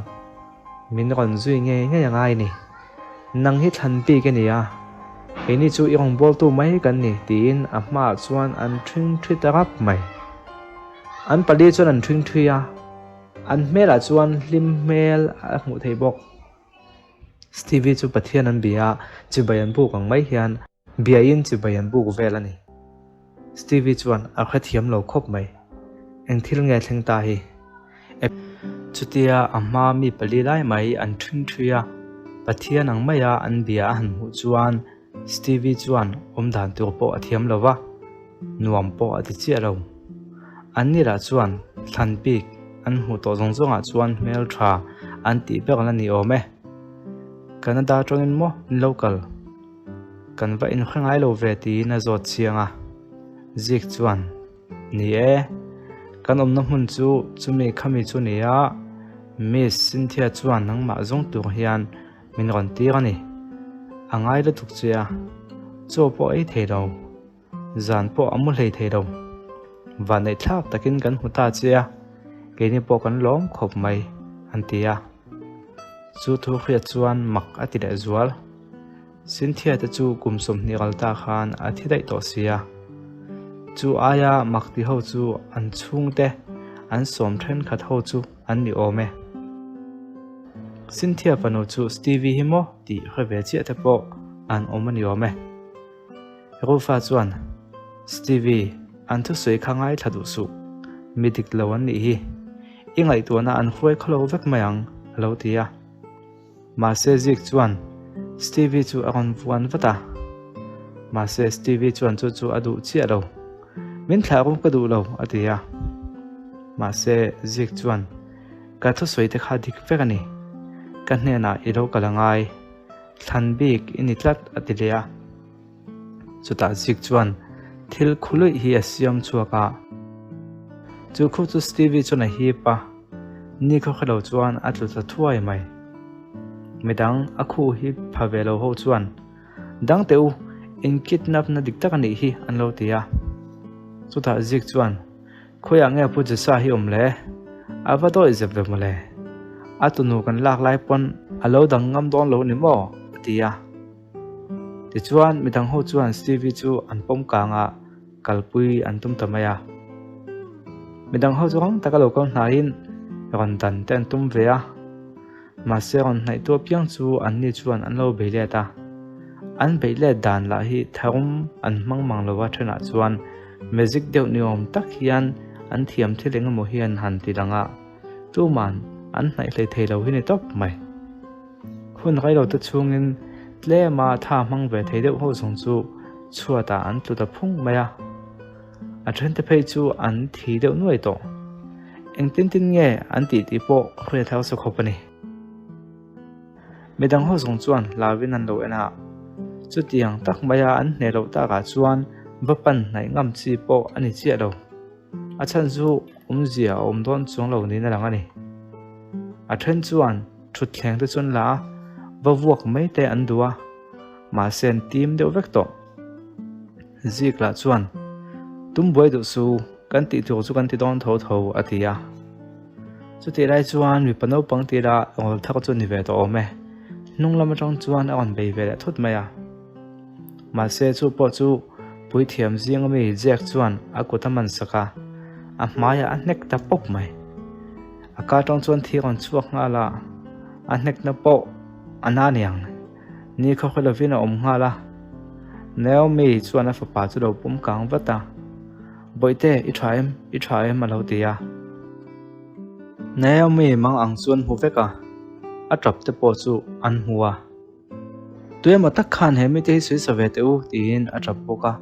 min rawn zui ngei ngei a ngai ni. Nang hi thlan bik i ni a, keini chu i rawngbawltu mai kan ni tiin a hmaah chuan an ṭhing ṭhi ta rap mai. An pali chuan an ṭhing ṭhi a, an hmelah chuan hlim hmel a hmuh theih bawk. Stevie chu Pathian an bia a, chibai an buk ang mai hian Biain chibai an buk vel a ni. Stevie chuan a hrethiam lo khawp mai. Eng thil nge thleng ta hi? Chutia a hma mi pali lai mai an ṭhing ṭhui a, Pathian ang maia an bia a han hmuh chuan Stevie chuan awmdan tur pawh a thiam lo va, nuam pawh a ti chiah lo. An ni lah chuan thlan bik an hmuh tawh zawng zawngah chuan hmelṭha an tih ber la ni awm e. Canada aṭangin maw in lo kal? Kan va inhre ngai lo ve tiin a zawt chiang a, Zik chuan, Ni e, kan awmna hmun chu chumi khami chu ni a, Miss Cynthia chuan nangmah zawng tur hian min rawn tir a ni. A ngai lutuk che a, chaw pawh ei thei lo. Zan pawh a mu hlei thei lo. Vanneih thlak takin kan hmu ta che a, keini pawh kan lawm khawp mai, an ti a. Chu thu hriat chuan mak a ti leh zual. Cynthia te chu kum 20 ral ta khan a thi daih tawh si a. Chu aia mak ti ho chu an chhungte an sawm thenkhat ho chu an ni awm e. Cynthia fanu chu Stevie hi maw tih hre ve chiah te pawh an awm a ni awm e. Rufa chuan, Stevie, an thusawi kha ngaithla duh suh. Mi dik lo an nih hi. I ngaihtuahna an hruai khawlo vek mai ang, a lo ti a. Mahse Zik chuan Stevie chu a rawn vuan vat a. Mahse Stevie chuan chu chu a duh chiah lo. Min thlah rum ka duh lo, a ti a. Mahse Zik chuan, Ka thusawi te kha dik vek a ni. Ka hnenah i lo kal a ngai. Thlan bik i ni tlat a ti leh a. Chutah Zik chuan thil khu luih hi a siam chhuak a. Chu khu chu Stevie chuan a hip a, ni khaw kha lo chuan a tlu ta thuai mai. Midang a khu hi pha ve lo ho chuan, Dang teh u, in kidnap na dik tak a nih hi an lo ti a. Chutah Zik chuan Khawiah nge Pu Jesa hi awm le? A va dawi zep ve mawle. A tunu kan lak lai pawn a lo dang ngam dawn lo ni maw? a ti a. Tichuan midang ho chuan Stevie chu an pawm kang a, kalpui an tum ta mai a. Midang ho chu rang taka lo kal hnaiin rawn dan te an tum ve a. Mahse rawn hnaih tu apiang chu anni chuan an lo bei let a. An beih let dan lah hi tharum an hmang mang lo a thenah chuan magic deuh ni awm tak hian an thiam thil eng emaw hian han ti lang a, tuman an hnaih hlei thei lo hi ni tawp mai. Hun rei lo te chhungin tlema tha hmang ve thei deuh ho zawng chu chhuatah an tlu ta phung mai a. A thente phei chu an thi deuh nuai tawh. Engtin tin nge an tih tih pawh hriat hausa khawp a ni. Midang ho zawng chuan hlauin an lo en a, chutiang tak maia an hneh loh takah chuan va pan hnaih ngam chi pawh a ni chiah lo. A chhan chu awmzia a awm dawn chuang lo niin a lang a ni. A then chuan thutthleng te chu an la a, va vuak mai te an duh a, mahse an tim deuh vek tawh. Zik lah chuan, Tum buai duh su, kan tih tur chu kan ti dawn tho tho, a ti a. Chutih lai chuan mipa naupang tira ngawl thak chu a ni ve tawh awm e. Hnung lam atang chuan a rawn bei ve leh thut mai a. Mahse chu pawh chu puithiam zinga mi Jack chuan a kut a man sak a, a hmaiah a hnek ta pawp mai. A ka atang chuan thi a rawn chhuak nghal a, a hnekna pawh a na niang. Ni khaw khaw lovin a awm nghal a. Naomi chuan a fapa chu lo pawm kang vat a, Bawihte, i tha em? I tha em? a lo ti a. Naomi mang ang chu an hmu vek a, a tap te pawh chu an hmu a. Tuemaw tak khan he mite hi sawi sa ve teh u, tiin a tap bawk a.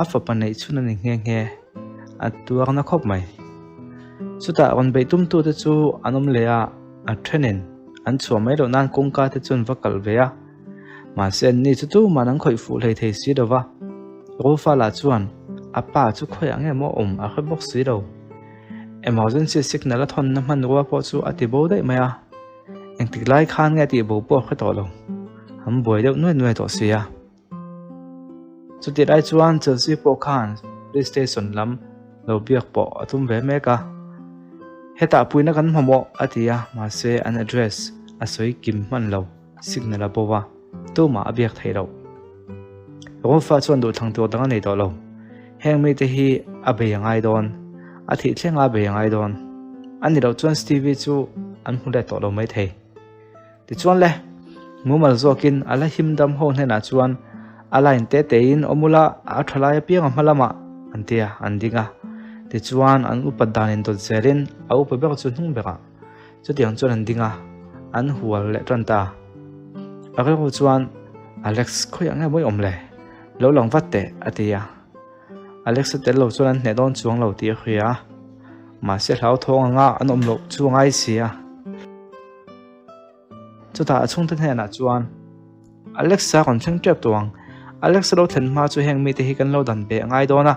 A fapa neih chhun a ni nghe nghe, a tuarna khawp mai. Chutah rawn beih tumtute chu an awm leh a, a thenin an chhuah mai loh nan kawngka te chu an va kalh ve a. Mahse anni chu tumah an khawih fuh hlei thei si lo va. Rufa lah chuan a pa chu khawiah nge maw awm a hre bawk si lo. Emergency signal a thawnna hmanrua pawh chu a ti bo daih mai a. Engtik lai khan nge tih bo pawh a hre tawh lo. An buai deuh nuai nuai tawh si a. Chutih lai chuan Chelsea pawh khan police station lam lo biak pawh a tum ve mek a. Hetah puina kan hmamawh a ti a, mahse an address a sawi kim hman lo, signal a bo a, tumah a biak theih loh. Rolfa chuan duhthlang tur dang a nei tawh lo. Heng mite hi a bei a ngai dawn, a thih thleng a bei a ngai dawn. A ni loh chuan Stevie chu an hmu let tawh lo maithei. Tichuan le, mumal zawkin a la him dam ho hnenah chuan a line te tein awm ula a tha lai apiang a hma lamah an ti a, an ding a. Tichuan an upat dan indawt zelin a upa ber chu hnung berah chutiang chuan an ding a, an hual leh tan ta. A rilru chuan, Alex khawiah nge mawi awm le? Lo lang vat teh a ti a. Alex a tel lo chuan an hneh dawn chuang lo tih a hria a, mahse hlauthawng anga an awm loh chu a ngai si a. Chutah a chhungte hnenah chuan, Alexa rawn thleng tep tawh ang. Alexa lo thlen hma chu heng mite hi kan lo dan ve a ngai dawn a,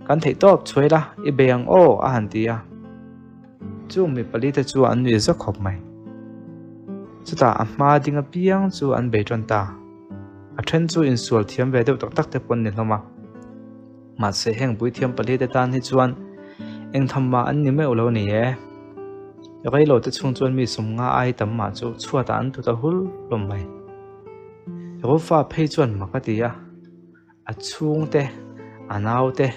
kan theih tawp chhuai la, i bei ang aw a han ti a. Chung mi palite chu an nui zawk khawp mai. Chutah a hma ding apiang chu an bei tan ta. A then chu insual thiam ve deuh tak tak te pawh an ni hlawm a. Mahse heng puithiam palite tan hi chuan eng tham mah an ni meuh lo ni e. Reilo te chhung chuan mi sawmnga ai tam mah chu chhuatah an tut a hul hlawm mai. Rufa phei chuan mak a ti a, a chhungte, a naute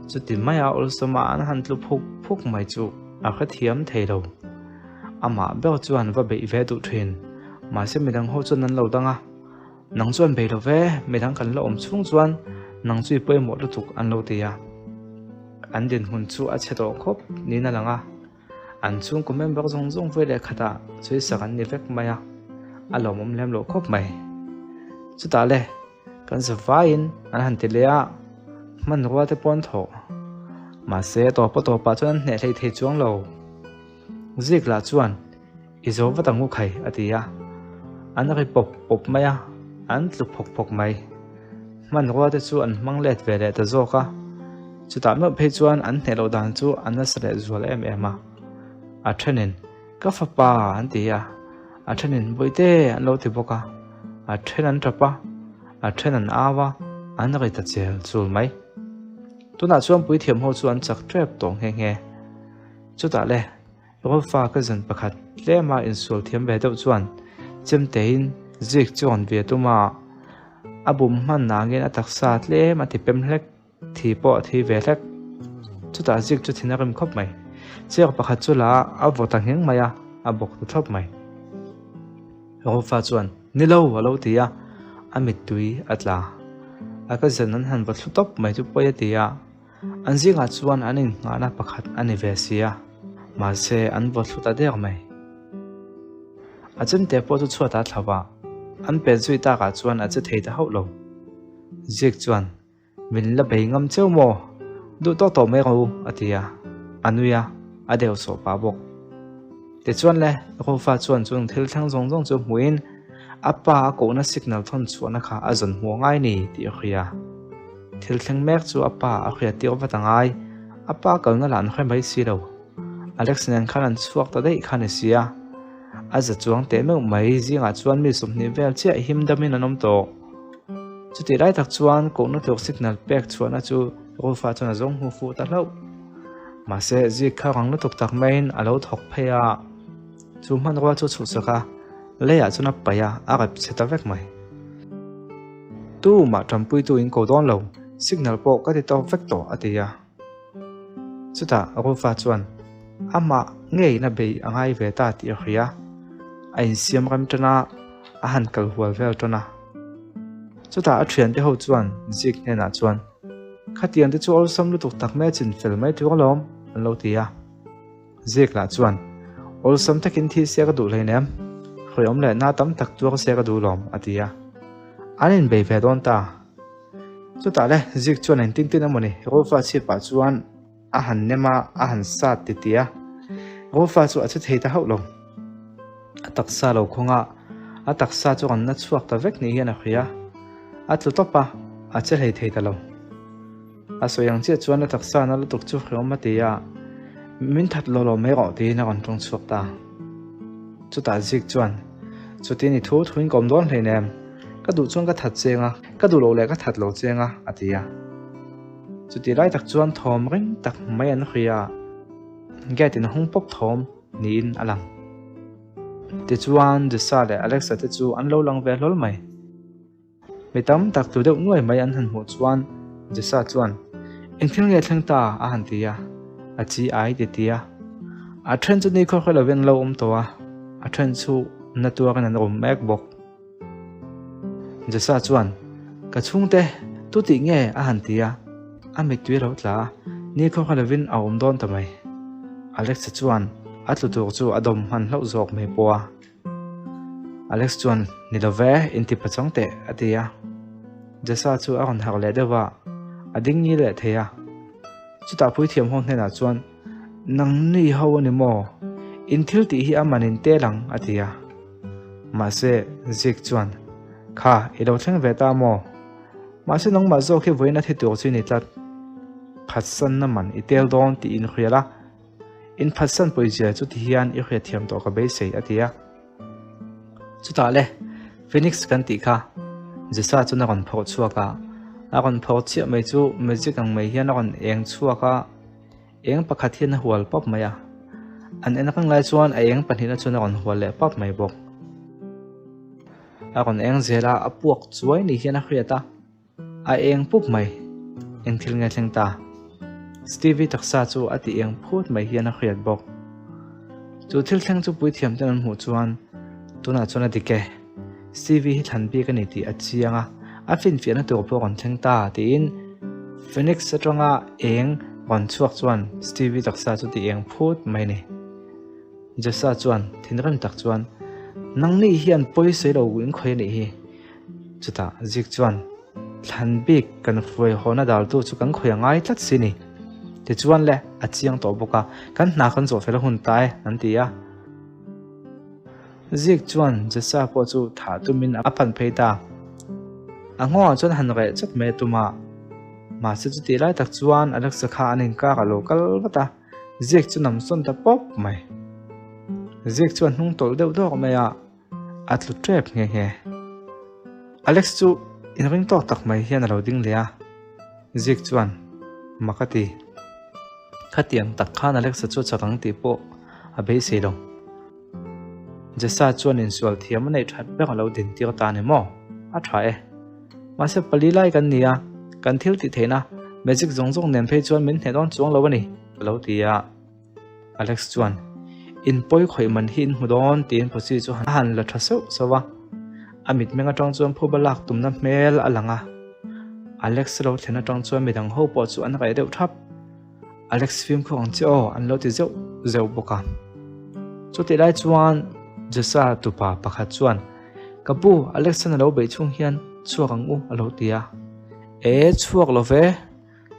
chuti maia awlsawma an han tlu phuk phuk mai chu a hrethiam thei lo. Amah ber chuan va beih ve duh thin, mahse midang ho chuan an lo dang a. Nang chuan bei lo ve, midang kan la awm chhung chuan nang chu i pawimawh lutuk an lo ti a. An dinhmun chu a chhe tawh khawp niin a lang a, an chhungkaw member zawng zawng vawi leh khatah sawisak an ni vek mai a, a lawmawm lem loh khawp mai. Chutah le, kan zavaiin an han ti leh a, hmanrua te pawh an thawh. Mahse, tawpa tawpah chuan an hneh hlei thei chuang lo. Zik lah chuan. I zo vat ang u khai, a ti a. An ri pawp pawp mai a, an tlu phawk phawk mai. Hmanrua te chu an hmang let ve leh ta zawk a. Chutah meuh phei chuan an hneh loh dan chu a nasa leh zual em em a. A thenin, Ka fapa, an ti a. A thenin, Bawihte, an lo ti bawk a. A then an tap a, a then an au a, an ri ta chel chul mai. Tunah chuan puithiam ho chu an chak tep tawh nghe nghe. Chutah le. Rolfa ka zan pakhat tlema insual thiam ve deuh chuan chemtein zik chu rawn ve tum a, a bum hman nangin a taksa tlem a ti pem hlek, thi pawh a thi ve hlek. Chutah zik chu thin a rim khawp mai. Chair pakhat chu la a vaw ta ngheng mai a, a bawk ta thlawp mai. Rolfa chuan, Ni lo a lo ti a, a mittui a tla. A ka zan an han va thlu tawp mai chu pawi a ti a. An zingah chuan an innghahna pakhat a ni ve si a, mahse an vaw thlu ta der mai. A chemte pawh chu chhuat a thla va, an pet zui takah chuan a che thei ta hauh lo. Zik chuan, Min la bei ngam cheu maw? Duh tawk tawh mai rawh u, a ti a, a nui a, a deuh sawh pah bawk. Tichuan le, Rufa chuan chung thil thleng zawng zawng chu hmuhin a pa a kohna signal thawn chhuahna kha a zawn hmuh ngai ni tih a hria. Thil thleng mek chu a pa a hriat tir vat a ngai. A pa kalna lah an hre mai si lo. Alex nen khan an chhuak ta daih kha ni sia. A za chuang teh meuh mai, zingah chuan mi 20 vel chiah him damin an awm tawh. Chutih lai tak chuan kohna tur signal pek chhuahna chu Rufa chuan a zawng hmu fuh ta hlauh. Mahse, zik kha rang lutuk tak maiin a lo thawk phei a, chu hmanrua chu a chhuhsak a, leiah chuan a paih a, a rep chhe ta vek mai. Tumah tanpuitu in ko dawn lo, signal pawh ka ti tawk vek tawh, a ti a. Chutah Rufa chuan amah ngeiin a bei a ngai ve ta tih a hria. A insiam rem tan a, a han kal hual vel tan a. Chutah a thiante ho chuan Zik hnenah chuan, Khatiang te chu awlsam lutuk tak mai a chin fel mai tur alawm, an lo ti a. Zik lah chuan, Awlsam takin thi se ka duh hleinem, hruaiawm leh na tam tak tuar se ka duh lawm, a ti a. An inbei ve dawn ta. Chutah le, Zik chuan engtin tin emaw ni, Rufa chhipah chuan a han nem a, a han sat ti ti a. Rufa chu a che thei ta hauh lo. A taksa lo khawng a, a taksa chu rawn na chhuak ta vek ni hian a hria. A tlu tawp a, a che hlei thei ta lo. A sawi ang chiah chuan a taksa na lutuk chu hreawm a ti a, Min that lo lo mai rawh tiin a rawn tawng chhuak ta. Chutah Zik chuan, Chutin i thu thuin ka awm dawn hleinem, ka duh chuan ka that cheng a, ka duh loh leh ka that lo cheng a, a ti a. Chutih lai tak chuan thawm ring tak mai an hria a, gate in a hung pawp thawm niin a lang. Tichuan Jesa leh Alexa te chu an lo lang ve hlawl mai. Mi tam tak tlu deuh nuai mai an han hmuh chuan Jesa chuan, Eng thil nge thleng ta? a han ti a, a chi ai ti ti a. A then chu ni khawkhaw lovin an lo awm tawh a, a then chu na tuarin an awm mek bawk. Jesa chuan, Ka chhungte, tu tih nge? a han ti a, a mittui a lo tla a, ni khawkhaw lovin a awm dawn ta mai. Alexa chuan a tlu tur chu a dawm hman hlauh zawk mai pawh a. Alex chuan, Ni lo ve, inti pachang teh, a ti a. Jesa chu a rawn harh leh deuh a, a ding ngil leh thei a. Chutah puithiam ho hnenah chuan, Nang ni ho a ni maw? In thil tih hi a man in tel ang, a ti a. Mahse, Zik chuan, Kha, i lo thleng ve ta maw? Mahse nangmah zawk hi vawiin a thi tur chu i ni tlat. Phatsanna man i tel dawn tih inhrial a. In phatsan pawizia chu ti hian i hriatthiam tawh ka beisei, a ti a. Chutah le, Phoenix kan tih kha Jesa chuan a rawn phawrh chhuak a. A rawn phawrh chiah mai chu magic ang mai hian a rawn eng chhuak a, eng pakhat hian a hual pawp mai a. An en reng lai chuan a eng pahnihna chuan a rawn hual leh pawp mai bawk. A rawn eng zel a, a puak chuai ni hian a hriat a. A eng pup mai. Eng thil nge thleng ta? Stevie taksa chu a ti eng phut mai hian a hriat bawk. Chu thil thleng chu puithiam ten an hmuh chuan tunah chuan a dik e. Stevie hi thlan bik a ni tih a chiang a, a finfiahna tur pawh rawn thleng ta tiin Phoenix atanga eng rawn chhuak chuan Stevie taksa chu ti eng phut mai a ni. Jessa chuan thinrim tak chuan, Nangni hian pawi sawi lo in khawi a nih hi. Chutah Zik chuan, Thlan bik kan hruai hawna daltu chu kan khawi a ngai tlat si ni. Tichuan le, a chiang tawh bawk a, kan hna kan zawh fel a hun ta e, an ti a. Zik chuan Jesa pawh chu thah tumin a pan phei ta. A nghawngah chuan han reh chat mai a tum a. Mahse chutih lai tak chuan Alexa kha an inkar a lo kal vat a, Zik chu nam sawn ta pawp mai. Zik chuan hnung tawlh deuh dawk mai a. A tlu tep nghe nghe. Alex chu inring tawk tak mai hian a lo ding leh a, Zik chuan mak a ti. Khatiang tak khan Alex-a chu a chak ang tih pawh a beisei lo. Jessa chuan insual thiam a neih that ber a lo din tir ta a ni maw? A tha e. Mahse pali lai kan ni a, kan thil tih theihna magic zawng zawng nen phei chuan min hneh dawn chuang lo a ni, ka lo ti a. Alex chuan, In pawi khawih man hi in hmu dawn, tiin Posi chu a han la tha sauh sauh a. A mitmeng atang chuan phuba lak tumna hmel a lang a. Alex lo thlen atang chuan midang ho pawh chu an reh deuh thap. Alex fimkhur ang che aw, an lo ti zeuh zeuh bawk a. Chutih lai chuan Jesa tupa pakhat chuan, Ka pu, Alex-an a lo beih chhung hian chhuak ang u, a lo ti a. E, chhuak lo ve!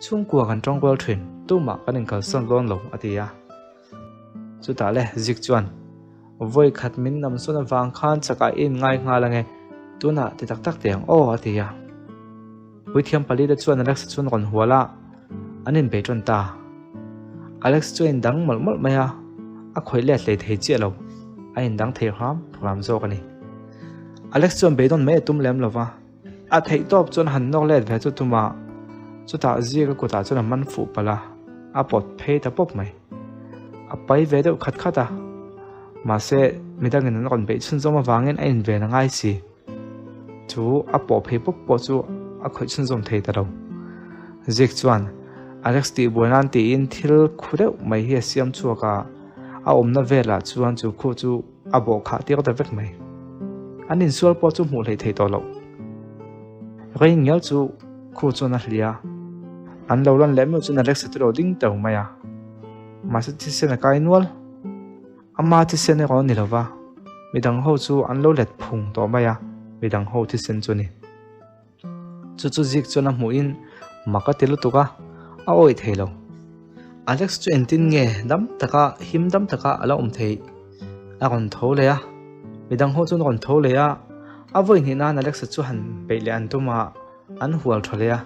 Chhungkua kan tawngkual thin, tumah kan inkalsan dawn lo, a ti a. Chutah le Zik chuan, Vawi khat min nam sawn avang khan chakah i inngai nghal ange, tunah ti tak tak teh ang aw, a ti a. Puithiam pali te chuan Alexa chuan rawn hual a, an inbei tawn ta. Alex chu a indang mawlh mawlh mai a, a khawih let hlei thei chiah lo, a indang thei hram hram zawk a ni. Alex chuan beidawn mai a tum lem lo va, a theih tawp chuan han nawk let ve chu tum a, chutah Zika kutah chuan a man fuh palh a, a pawt phei ta pawp mai. A pai ve deuh khat khat a, mahse midangin an rawn beih chhunzawm avangin a inven a ngai si. Chu a pawh phei pawp pawh chu a khawih chhunzawm thei ta lo. Zik chuan Alex tih buai nan tiin thil khu deuh mai hi a siam chhuak a, a awmna velah chuan chu khu chu a bawh khah tir ta vek mai. An insual pawh chu hmuh hleih thei tawh loh. Rei ngial chu khu chuan a hlia a, an lo lan leh meuh chuan Alex a ti lo ding teuh mai a, mahse thisen a kai nual. Ama thisen erawh a ni lo va, midang ho chu an lo let phung tawh mai a, midang ho thisen chu a ni. Chu chu zik chuan a hmuhin mak a ti lutuk a, a awih thei lo. Alex chu engtin nge dam taka, him dam taka a la awm theih? A rawn tho leh a, midang ho chu an rawn tho leh a, a vawi hnih nan Alex-a chu han beih leh an tum a, an hual tha leh a.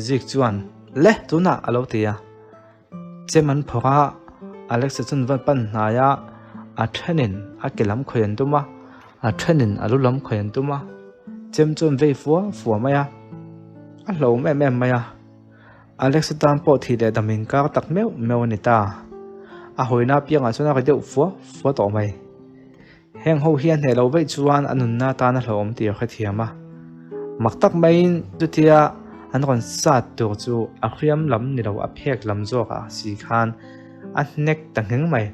Zik chuan, Le, tunah a lo ti a. Chem an phawk a, Alexa chuan va pan hnai a, a thenin a ke lam khawih an tum a, a thenin a lu lam khawih an tum a, chem chuan vei fua fua mai a, a hlauhawm em em mai a, Alexa tan pawh thih leh dam inkar tak meuh meuh a ni ta, a hawina apiangah chuan a ri deuh fua fua tawh mai. Heng ho hi a hneh loh vaih chuan a nunna atan a hlauhawm tih a hrethiam a. Mak tak maiin chutia an rawn sat tur chu a hriam lam ni lo a phek lam zawk ah si khan a hnek ta ngheng mai.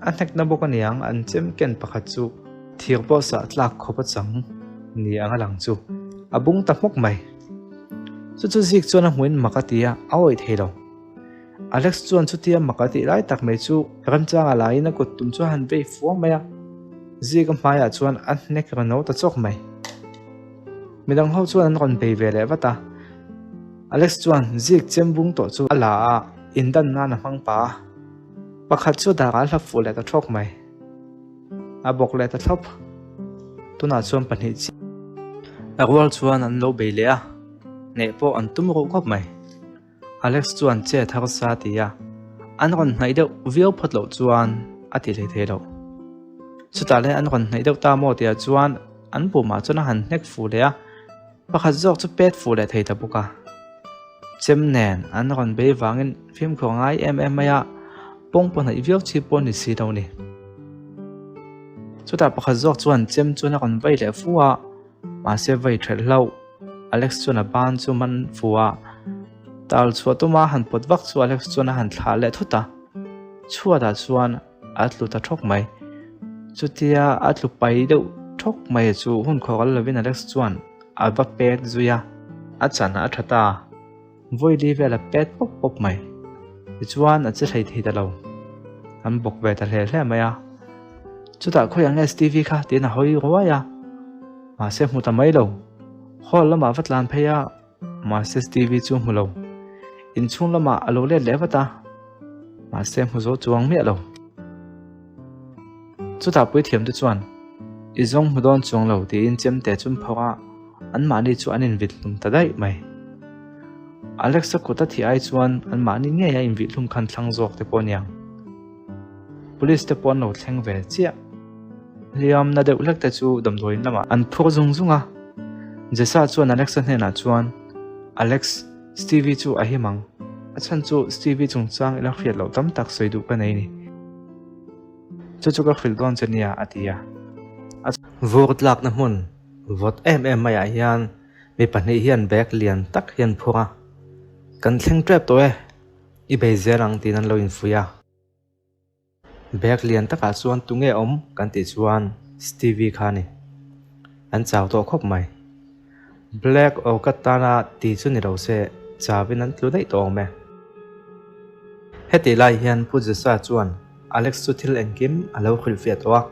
A hnek na bawk aniang an chem ken pakhat chu thir pawh sah tlak khawp a chang ni ang a lang chu a bung ta hmawk mai. Chu chu zik chuan a hmuin mak a ti a, a awih thei lo. Alex chuan chutia mak a tih lai tak mai chu remchanga laiin a kut tum chu a han vei fua mai a, Zika hmaiah chuan a hnek rawn no ta chawk mai. Midang ho chuan an rawn bei ve leh vat a, Alex chuan Zik chem bung tawh chu a la a, indan nan a hmang pah a, pakhat chu darah a hla fuh leh ta thawk mai. A bawk leh ta thlawp. Tunah chuan pahnih chiah a rual chuan an lo bei leh a, hneh pawh an tum ruh khawp mai. Alex chuan che tharsa a ti a, an rawn hnaih deuh viau phawt loh chuan a ti hlei thei lo. Chutah le an rawn hnaih deuh ta maw tihah chuan an pumah chuan a han hnek fuh leh a, pakhat zawk chu pet fuh leh thei ta bawk a. Chem nen an rawn bei vangin fimkhur ngai em em mai a, pawng pawh hnaih viau chi pawh ni si lo ni. Chutah pakhat zawk chuan chem chuan a rawn vai leh fu a, mahse vai ṭhelh hlauh. Alex chuan a ban chu man fu a, tal chhuah tuma han pawt vak chu Alex chuan a han thlah leh thut a, chhuatah chuan a tlu ta thawk mai. Chutia a tlu pai deuh thawk mai chu hun khawk al lovin Alex chuan a va pet zui a, a chan a tha ta. Vawili vel a pet pawp pawp mai. Tichuan a che hlei thei ta lo. An bawk ve ta hle hle mai a. Chutah khawi ang Stevie kha tiin a hawi ruai a. Mahse hmu ta mai lo. Hall lamah va tlan phei a, mahse Stevie chu hmu lo. Inchhung lamah a lo let leh vat a, mahse hmu zo chuang miah lo. Chutah puithiam te chuan, I zawng hmu dawn chuang lo tiin chemte chu an phawk a, anmahni chu an invit hlum ta daih mai. Alex-a kut a thih ai chuan anmahni ngei a invih hlum khan thlang zawk te pawh a niang. Police te pawh an lo thleng ve chiah. Hliam na deuh hlek te chu damdawiin lamah an phur zung zung a. Jessa chuan Alex-a hnenah chuan, Alex, Stevie chu a him ang. A chhan chu Stevie chungchang ila hriat loh tam tak sawi duh ka nei ni. Chu chu ka hrilh dawn che nia, a ti a. A vur tlakna hmun vawt em em maiah hian mi pahnih hian bag lian tak hi an phur a. Kan thleng tep tawh e, i bei zel ang tiin an lo infuih a. Bag lian takah chuan tunge awm kan tih chuan Stevie kha a ni. An chau tawh khawp mai. Black Orchid tana ti chu ni lo se chauin an tlu daih tawh awm e. Hetih lai hian Pu Jesa chuan Alex chu thil engkim a lo hrilhfiah tawh a.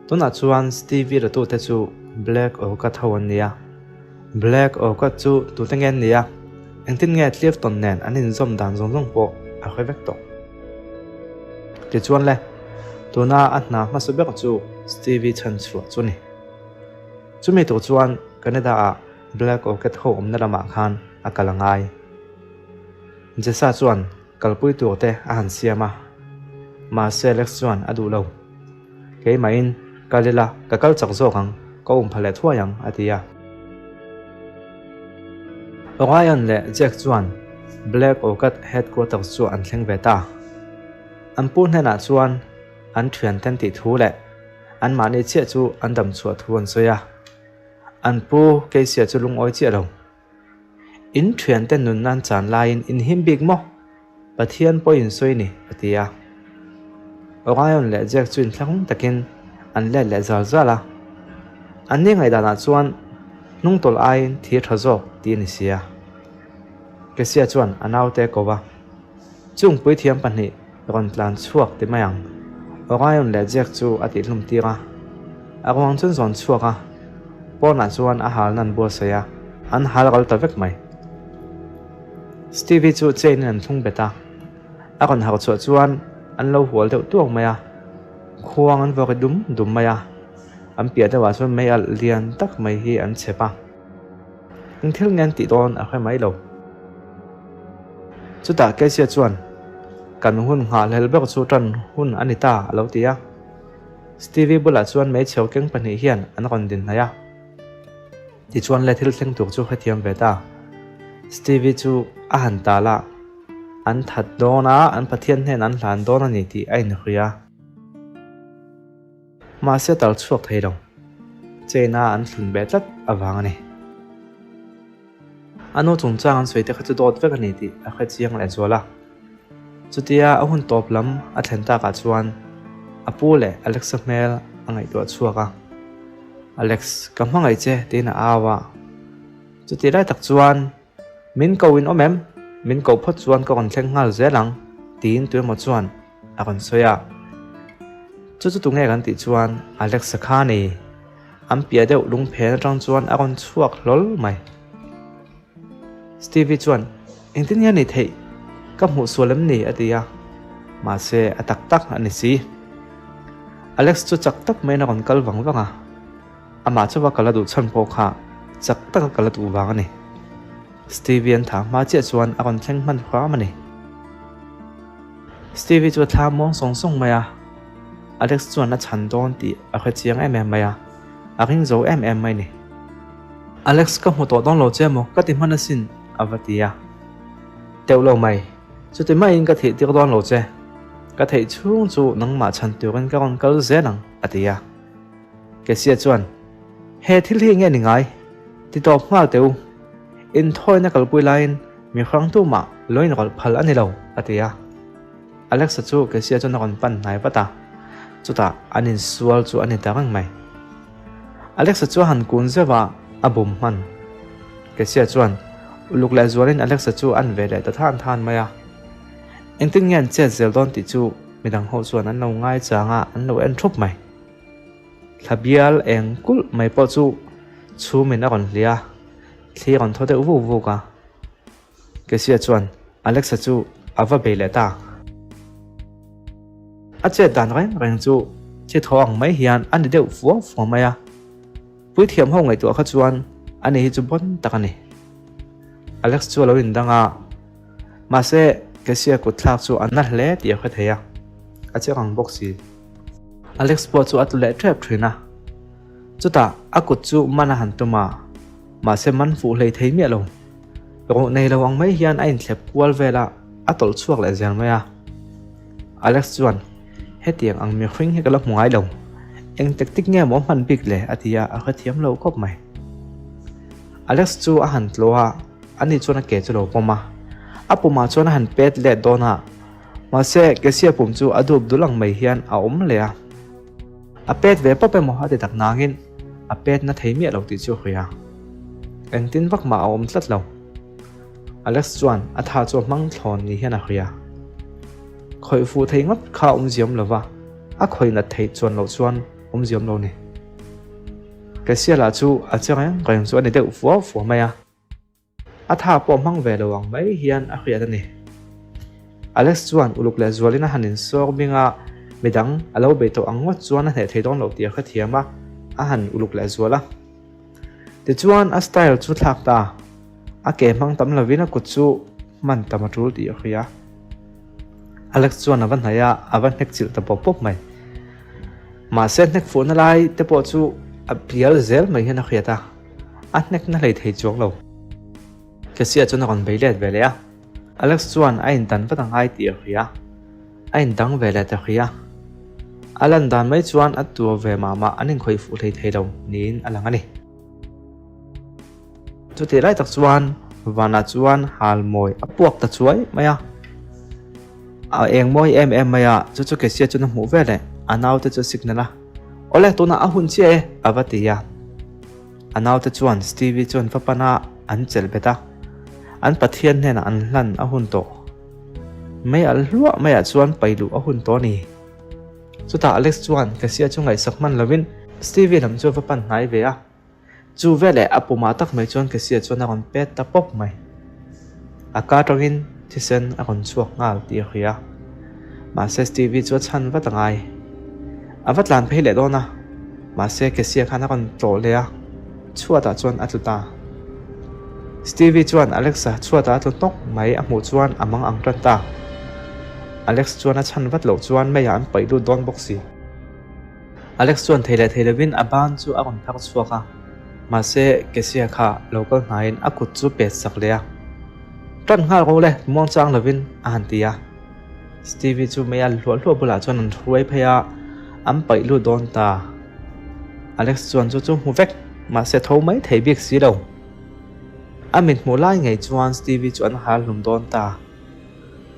Tunah chuan Stevie ratute chu Black Orchid ho an ni a. Black Orchid chu tute nge an ni a? Engtin nge Clifton nen an inzawm dan zawng zawng pawh a hre vek tawh. Tichuan le, tuna a hna hmasa ber chu Stevie chhan chhuah chu a ni. Chumi tur chuan Canada-ah Black Orchid ho awmna lamah khan a kal a ngai. Jessa chuan. kalpui tur te a han siam a. Mahse Alex chuan a duh lo. Keimahin kal ila ka kal chak zawk ang, ka um pha leh thuai ang a ti a. Orion leh Jack chuan Black Orchid headquarters chu an thleng ve ta. An pu hnenah chuan an thianten tih thu leh anmahni chiah chu an dam chhuah thu an sawi a. An pu Keisia chu lungawi chiah lo. In thiante nun nan chan laiin in him bik maw? Pathian pawh in sawi ni, a ti a. Orion leh Jack chu inthlahrung takin an let leh zal zal a. An ni ngaihdanah chuan hnungtawlh aiin thi a tha zawk tih a ni si a. Kesia chuan a naute a ko va. Chung puithiam pahnih rawn tlan chhuak ti mai ang. Orion leh Jack chu a tihhlum tir a. A ruang chuan zawn chhuak a, pawnah chuan a halna an buatsaih a, an hal ral ta vek mai. Stevie chu chain in an thlung bet a, a rawn harh chhuah chuan an lo hual deuh tuak mai a, khuang an vawk i dum dum mai a, an piah deuhah chuan mei alh lian tak mai hi an chep a. Eng thil nge an tih dawn a hre mai lo. Chutah Kesia chuan, Kan hun nghahhlel ber chu tan hun a ni ta, a lo ti a. Stevie bulah chuan hmeichhe keng pahnih hian an rawn din hnaih a. Tichuan le thil thleng tur chu hrethiam ve ta. Stevie chu a han tal a, an that dawn a, an Pathian hnen an hlan dawn a ni tih a inhria a. Mahse tal chhuak thei lo. Chain a an thlun beh tlat avang a ni. A nu chungchang an sawi te kha chu dawt vek a ni tih a hre chiang leh zual a. Chutia a hun tawp lam a thlen takah chuan a pu leh Alexa hmel a ngaihtuah chhuak a. Alex, ka hmangaih che tiin a au a. Chutih lai tak chuan Min ko in awm em? Min ko phawt chuan ka rawn thleng nghal zel ang tiin tuemaw chuan a rawn sawi a. Chu chu tunge kan tih chuan Alexa kha a ni. An piah deuh lungphen atang chuan a rawn chhuak hlawl mai. Stevie chuan, Engtin nge ni theih? Ka hmuh sual em ni? a ti a. Mahse, a tak tak a ni si. Alex chu chak tak maiin a rawn kal vang vang a. Amah chauha ka la duh chhan pawh kha chak taka ka la duh vang a ni. Stevie an thah hma chiah chuan a rawn thleng hman hram a ni. Stevie chu a thla muang sawng sawng mai a, Alex chuan a chhan dawn tih a hre chiang em em mai a, a ring zo em em mai ni. Alex ka hmu tawh dawn lo che maw ka ti hman asin a va ti a. Teuh lo mai, chuti maiin ka thih tir dawn lo che, ka theih chhung chu nangmah chhan turin ka rawn kal zel ang a ti a. Kesia chuan, He thil hi enge ni ngai? Ti tawp nghal teh u. Inthawina kalpui laiin mi hrang tumah lo inrawlh phal a ni lo, a ti a. Alexa chu Kesia chuan a rawn pan hnai vat a, chutah an insual chu a ni ta reng mai. Alexa chu a han kun zeuh a, a bum hman. Kesia chuan uluk leh zualin Alexa chu an ve leh ta than than mai a. Engtin nge an chet zel dawn tih chu midang ho chuan an lo ngaichang a, an lo en thup mai. Thla bial eng kulh mai pawh chu chhumin a rawn hliah a, thli a rawn thaw deuh vuk vuk a. Kesia chuan Alexa chu a va bei leh ta. A chet dan reng reng chu thi thaw ang mai hian a ni deuh fua fua mai a. Puithiam ho ngaihtuah kha chuan ani hi chu bawn tak a ni. Alex chu a lo indang a. Mahse, Kesia kut thlak chu a na hle tih a hre thei a, a che rang bawk si. Alex pawh chu a tlu leh tep thin a, chutah a kut chu man a han tum a, mahse man fuh hlei thei miah lo. Ruh nei lo ang mai hian a inthlep kual vel a, a tawlh chhuak leh zel mai a. Alex chuan, Hetiang ang mihring hi ka la hmu ngai lo, eng tactic nge maw hman bik le? a ti a, a hrethiam lo khawp mai. Alex chu a han tlu a. Ani chuan a ke chu lo pawm a, a pumah chuan a han pet let dawn a, mahse Kesia pum chu a dup dul ang mai hian a awm leh a. A pet ve pawp emaw a ti tak nangin a pet na thei miah lo tih chu a hria. Engtin vak mah a awm tlat lo. Alex chuan a tha chu a hmang thlawn ni hian a hria. Khawih fuh thei ngawt kha a awmziam lo va, a khawih nat theih chuan loh chuan awmziam lo ni. Kesia lah chu a che reng reng chu a ni deuh fua fua mai a. A tha pawh hmang ve lo ang mai hian a hriat a ni. Alex chuan uluk leh zualin a han insawr bing a, midang a lo bei tawh ang ngawt chuan a hneh thei dawn loh tih a hrethiam a, a han uluk leh zual a. Tichuan a style chu thlak ta, a ke hmang tam lovin a kut chu hman tam a tul tih a hria. Alex chuan a va hnaih a, a va hnek chilh ta pawp pawp mai. Mahse hnek fuhna lai te pawh chu a bial zel mai hian a hriat a, a hnek na hlei thei chuang lo. Cassia chuan a rawn bei let ve leh a, Alex chuan a indan vat a ngai tih a hria. A indang ve leh ta hria. A lan dan mai chuan a tur ve mah mah an inkhawih fuh hlei thei lo niin a lang a ni. Chutih lai tak chuan vanah chuan hal mawi a puak ta chuai mai a. A eng mawi em em mai a, chu chu Cassia chuan a hmuh ve leh a naute chu a signal a. Awle, tunah a hun chiah e, a va ti a. A naute chuan Stevie chuan va pan a, an chelh bet a. An Pathian hnenah an hlan a hun tawh. Mei alh hluah maiah chuan pai luh a hun tawh a ni. Chutah Alex chuan Cassia chu ngaihsak hman lovin Stevie lam chu a va pan hnai ve a. Chu veleh a pumah tak mai chuan Cassia chuan a rawn pet ta pawp mai. A ka atangin thisen a rawn chhuak nghal tih a hria. Mahse Stevie chu a chhan vat a ngai. A va tlan phei leh dawn a, mahse Cassia khan a rawn tlawh leh a, chhuatah chuan a tlu ta. Stevie chuan Alexa chhuatah a tlu hnawk mai a hmuh chuan a mang ang tan ta. Alex chuan a chhan vat loh chuan meiah an paih lut dawn bawk si. Alex chuan thei leh thei lovin a ban chu a rawn phar chhuak a, mahse Cassia kha lo kal hnaiin a kut chu pet sak leh a. Tan nghal ro le, muang chang lovin a han ti a. Stevie chu mei a hluah hluah bulah chuan an hruai phei a, an paih lut dawn ta. Alex chuan chu chu hmu vek, mahse tho mai thei bik si lo. A mit hmuh lai ngei chuan Stevie chu an hal hlum dawn ta.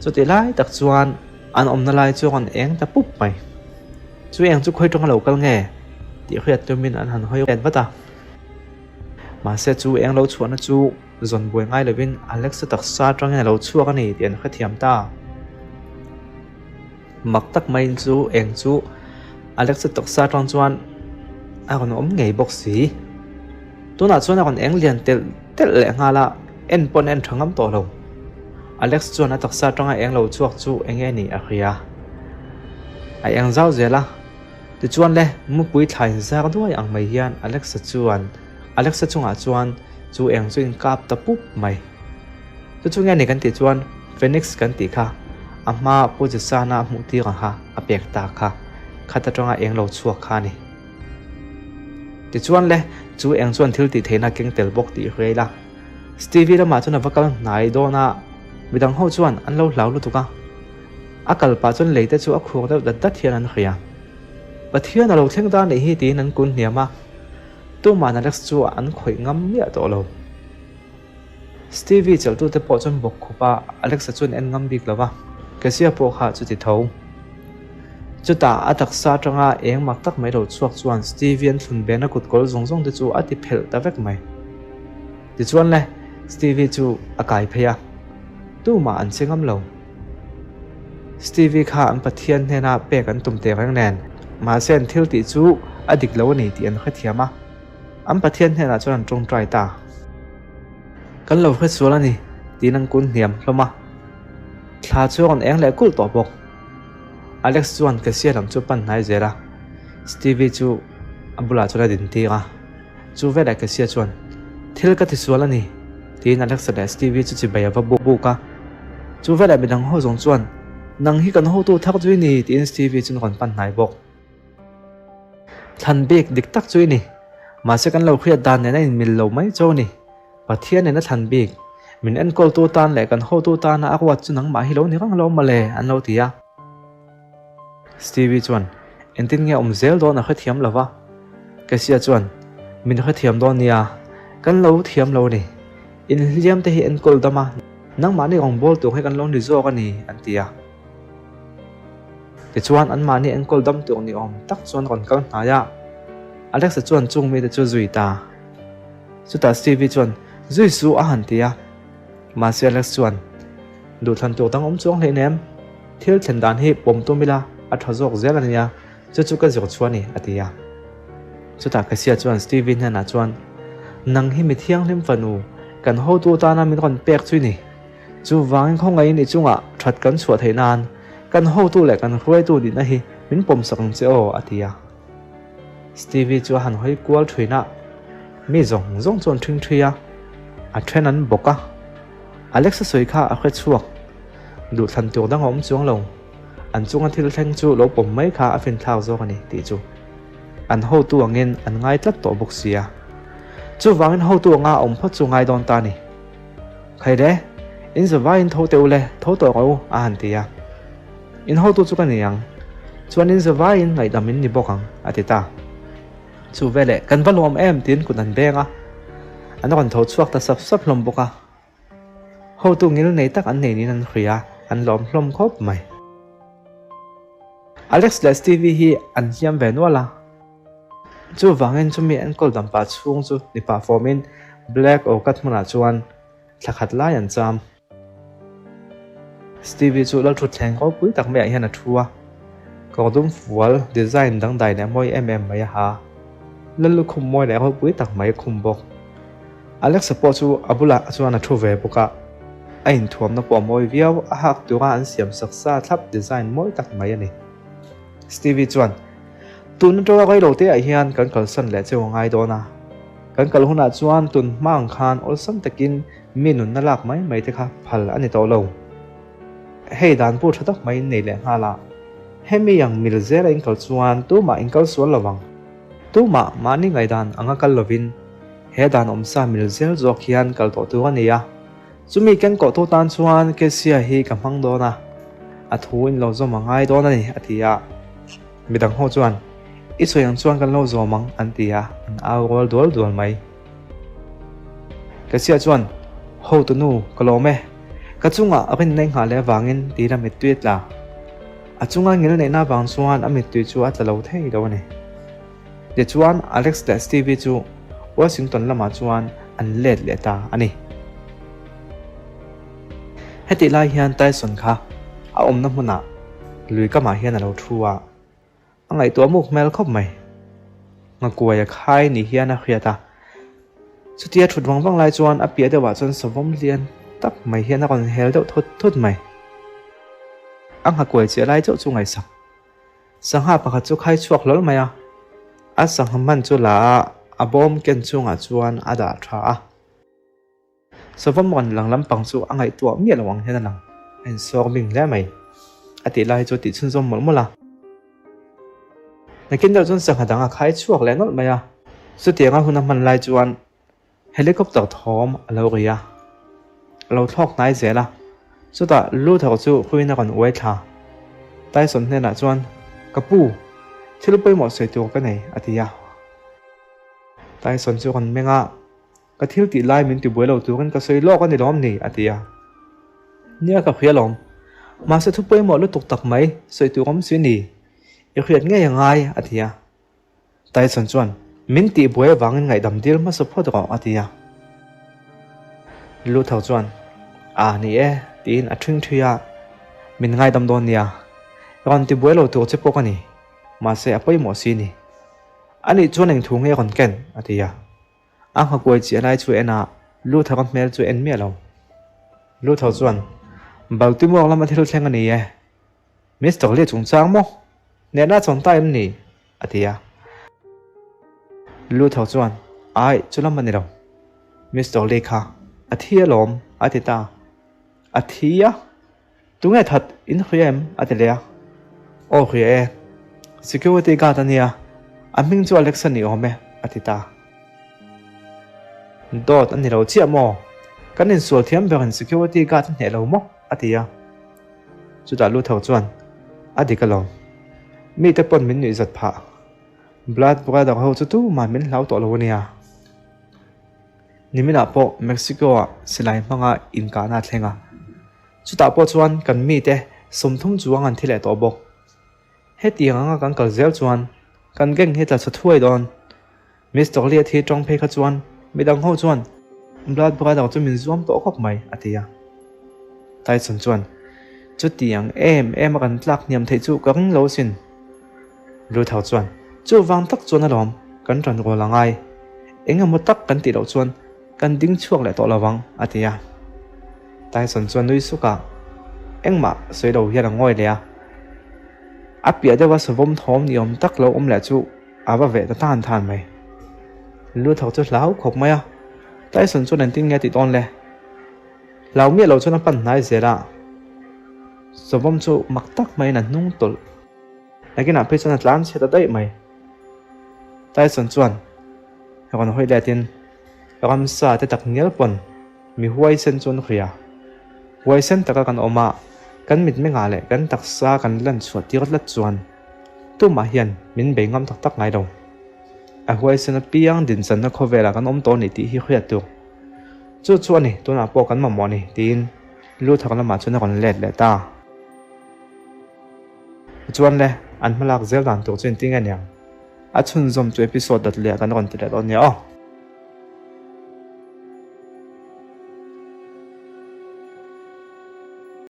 Chutih lai tak chuan an awmna lai chu a rawn eng ta pup mai. Chu eng chu khawi tawng a lo kal nge tih hriat tumin an han hawi let vat a. Mahse chu eng lo chhuahna chu zawn buai ngai lovin Alexa taksa atangin a lo chhuak a ni tih an hrethiam ta. Mak tak maiin chu eng chu Alexa taksa atang chuan a rawn awm ngei bawk si. Tunah chuan a rawn eng lian telh telh leh nghal a, en pawn en tha ngam tawh lo. Alex chuan a taksa atanga eng lo chhuak chu eng nge nih a hria. A eng zau zel a, tichuan le mupui thla inzar duai ang mai hian Alexa chuan Alexa chungah chuan chu eng chu inkap ta pup mai. Chu chu nge ni kan tih chuan Phoenix kan tih kha a hma Pu Jesana a hmuh tir ang kha a pek ta kha khat atanga eng lo chhuak kha a ni. Tichuan le chu eng chuan thil tih theihna keng tel bawk tih hria ila. Stevie lamah chuan a va kal hnai dawn a, midang ho chuan an lo hlau lutuk a. A kal pah chuan lei te chu a khur deuh dat dat hian an hria. Pathian a lo thleng ta anih hi tiin an kun hniam a, tuman Alex chu an khawih ngam miah tawh lo. Stevie chelhtute pawh chuan bawk khup a, Alexa chuan en ngam bik lo va, Kezia pawh kha chuti tho. Chutah a taksa atanga eng mak tak mai lo chhuak chuan Stevie an thlun bena kut kawl zawng zawng te chu a ti phelh ta vek mai. Tichuan le, Stevie chu a kai phei a, tumah an che ngam lo. Stevie kha an Pathian hnena pek an tum teh reng nen, mahse an thil tih chu a dik lo a ni tih an hrethiam a. An Pathian hnenah chuan an tawngtai ta. Kan lo hre sual a ni, tiin an kun hniam hlawm a. Thla chu a rawn eng leh kulh tawh bawk. Alex chuan Cassia lam chu pan hnai zel a, Stevie chu a bulah chuan a din tir a. Chu velah Cassia chuan, Thil ka ti sual a ni, tiin Alexa leh Stevie chu chibai a va buk a. Chu velah midang ho zawng chuan, Nang hi kan hotu thak chu i ni, tiin Stevie chu rawn pan hnai bawk. Thlan bik dik tak chu i ni. Mahse kan lo hriat dan nen a inmil lo mai cho ni. Pathian nen a thlan bik. Min enkawltu tan leh kan hotu tana a ruat chu nangmah hi lo ni reng lo mawle an lo ti a. Stevie chuan, Engtin nge awm zel dawn a hrethiam lo va. Cassia chuan, Min hrethiam dawn nia, kan lo thiam lo a ni. Inhliam te hi enkawl dam a, nangmahni rawngbâwl tur hi kan lo ni zawk a ni, an ti a. Tichuan anmahni enkawl dam tur ni awm tak chuan rawn kal hnai a, Alexa chuan chung mite chu zui ta. Chutah Stevie chuan, Zui suh a han ti a. Mahse Alex chuan, Duhthlan tur dang awm chuang hleinem, thil thlen dan hi pawm tum ila a tha zawk zel a nia, chu chu ka zir chhuah a ni, a ti a. Chutah Cassia chuan Stevie hnenah chuan, Nang hi mi thianghlim fanu, kan hotu tana min rawn pek chu i ni. Chuvangin khawngaihin i chungah that kan chhuah theih nan kan hotu leh kan hruaitu nihna hi min pawmsak ang che aw, a ti a. Stevie chu a han hawi kual thin a, mi zawng zawng chu an ṭhing ṭhi a, a ṭhen an bawk a. Alexa sawi kha a hre chhuak, duhthlan tur dang a awm chuang lo. An chunga thil thleng chu lo pawm mai kha a finthlak zawk a ni tih chu an hotu angin an ngai tlat tawh bawk si a. Chuvangin hotu anga a awm phawt chu ngai dawn ta a ni. Khaile, in zavaiin tho teh u le, tho tawh rawh u, a han ti a. In hotu chu ka ni ang, chuan in zavaiin ngaihdam in ni bawk ang, a ti ta. Chu veleh, kan va lawm em tiin kut an beng a, an rawn tho chhuak ta sap sap hlawm bawk a. Hotu ngil nei tak an nei niin an hria a, an lawm hlawm khawp mai. Alex leh Stevie hi an hliam ve nual a, chuvangin chumi enkawl dam pah chhung chu ni pah fawmin Black Orchid hmunah chuan thla khat lai an cham. Stevie chu Lalthutthleng ropui tak maiah hian a thu a, kawr dum fual design dangdai leh mawi em em mai a ha. Lallukhum mawi leh ropui tak mai a khum bawk. Alexa pawh chu a bulah chuan a thu ve bawk a, a inthuamna pawh a mawi viau, a hak tura an siam sak sa thlap design mawi tak mai a ni. Stevie chuan, Tun atanga reilo te ah hian kan kalsan leh cheu a ngai dawn a, kan kal hunah chuan tun hma ang khan awlsam takin mi nunna lak mai mai te kha phal a ni tawh lo. Hei dan pawh tha tak mai in nei leh nghal a, hemi ang mil zela in kal chuan tumah in kal sual lo vang. Tumah mahni ngaihdan anga kal lovin he dan awmsa mil zel zawk hian kal tawh tur a ni a, chumi kenkawhtu tan chuan Kesia hi ka hmang dawn a, a thu in lo zawm a ngai dawn a ni, a ti a. Midang ho chuan, I sawi ang chuan kan lo zawm ang, an ti a, an au rual dual dual mai. Kesia chuan, Hotu nu, ka lawm e. Ka chungah a rinna i nghah leh avangin tiin a mittui a tla. A chunga ngil neihna avang chuan a mittui chu a tla lo thei lo a ni. Tichuan, Alex leh Stevie chu Washington lamah chuan an let leh ta a ni. Hetih lai hian Tyson kha a awmna hmunah lui kamah hian a lo thu a, a ngaihtuah muk hmel khawp mai. Ngakuai a khai ni hian a hriat a, chutia thut vang vang lai chuan a piah deuhah chuan savawm lian tak mai hian a rawn hel deuh thut thut mai. A nghakuai chiah lai chauh chu ngaihsak. Sangha pakhat chu khai chhuak hlawl mai a, a sangha hman chu la a, a bawm ken chungah chuan a dah tha a. Savawm rawn lang lampang chu a ngaihtuah miah lo ang hian a lang, a insawr bing hle mai. A tih lai chu a tih chhunzawm mawlh mawlh a. Nakin deuh chuan sangha dang a khai chhuak leh nawlh mai a. Chutianga hun a hman lai chuan Helicopter thawm a lo ri a, a lo thlawk hnai zel a, chutah Luther chu huiin a rawn uai thla. Tyson hnenah chuan, Ka pu, thil pawimawh sawi tur ka nei, a ti a. Tyson chu rawn meng a, Ka thil tih lai min tibuai lo turin ka sawi lawk a ni lawm ni? a ti a. Nia ka hria lawm, mahse thu pawimawh lutuk tak mai sawi tur awm si ni, i hriat ngei a ngai, a ti a. Tyson chuan, Min tih buai avangin ngaihdam dil hmasa phawt rawh, a ti a. Luther chuan, A ni e, tiin a ṭhing ṭhui a, Min ngaidam dawn nia. Rawn ti buai lo tur che pawh ka ni. Mahse a pawimawh si ni. Anih chuan eng thu nge rawn ken? a ti a. A nghakuai chiah lai chu en a, Luther-a hmel chu en miah lo. Luther chuan, Baltimore lama thil thleng a ni e. Mister Lee chungchang maw? Hnehna chawn ta em ni? a ti a. Luther chuan, Ai, chu lam a ni lo. Mister Lee kha a thi alawm, a ti ta. A thi a? Tunge that in hria em? a ti leh a. Aw hria e. Security guard a nia, a hming chu Alex a ni awm e, a ti ta. Dawt a ni lo chiah maw? Kan insual thiam berin security guard a hneh lo maw? a ti a. Chutah Luther chuan, A dik alawm. Mite pawn min nuihzat phah. Blood Brother ho chu tumah min hlau tawh lo a nia. Niminah pawh Mexico-ah silai hmanga inkahna a thleng a. Chutah pawh chuan kan mite 30 chuang an thi leh tawh bawk. Hetiang anga kan kal zel chuan kan gang hi tla chhe thuai dawn. Mister Lee a thi tawng phei kha chuan midang ho chuan Blood Brother chu min zuam tawh khawp mai, a ti a. Tyson chuan, Chutiang em em a kan tlak hniam theih chu ka ring lo asin. Luther chuan, Chuvang tak chuan alawm, kan ṭan rual a ngai. Eng emaw tak kan tih loh chuan kan ding chhuak leh tawh lo vang, a ti a. Tyson chuan nui suk a, engmah sawi lo hian a ngawi leh a. A piah deuha savawm thawm ni awm tak lo awm leh chu A va veh ta tan than mai. Luther chu hlau khawp mai a, Tyson chuan engtin nge a tih dawn le? Hlau miah lo chuan a pan hnai zel a. Savawm chu mak tak maiin a hnung tawlh. Nakinah phei chuan a tlan chhe ta daih mai. Tyson chuan rawn hawi letin ramsa te tak ngial pawn mi huaisen chu an hria. Huaisen taka kan awm a, kan mitmengah leh kan taksa kan lan chhuah tir tlat chuan tumah hian min bei ngam tak tak ngai lo. A huaisen apiang dinchanna khawvelah kan awm tawh a ni tih hi hriat tur. Chu chu a ni, tunah pawh kan mamawh a ni, tiin Luther lamah chuan a rawn let leh ta. Tichuan le, an hmalak zel dan tur chu engtin nge niang? A chhunzawm chu episode dat leh ah kan rawn ti leh dawn nia aw.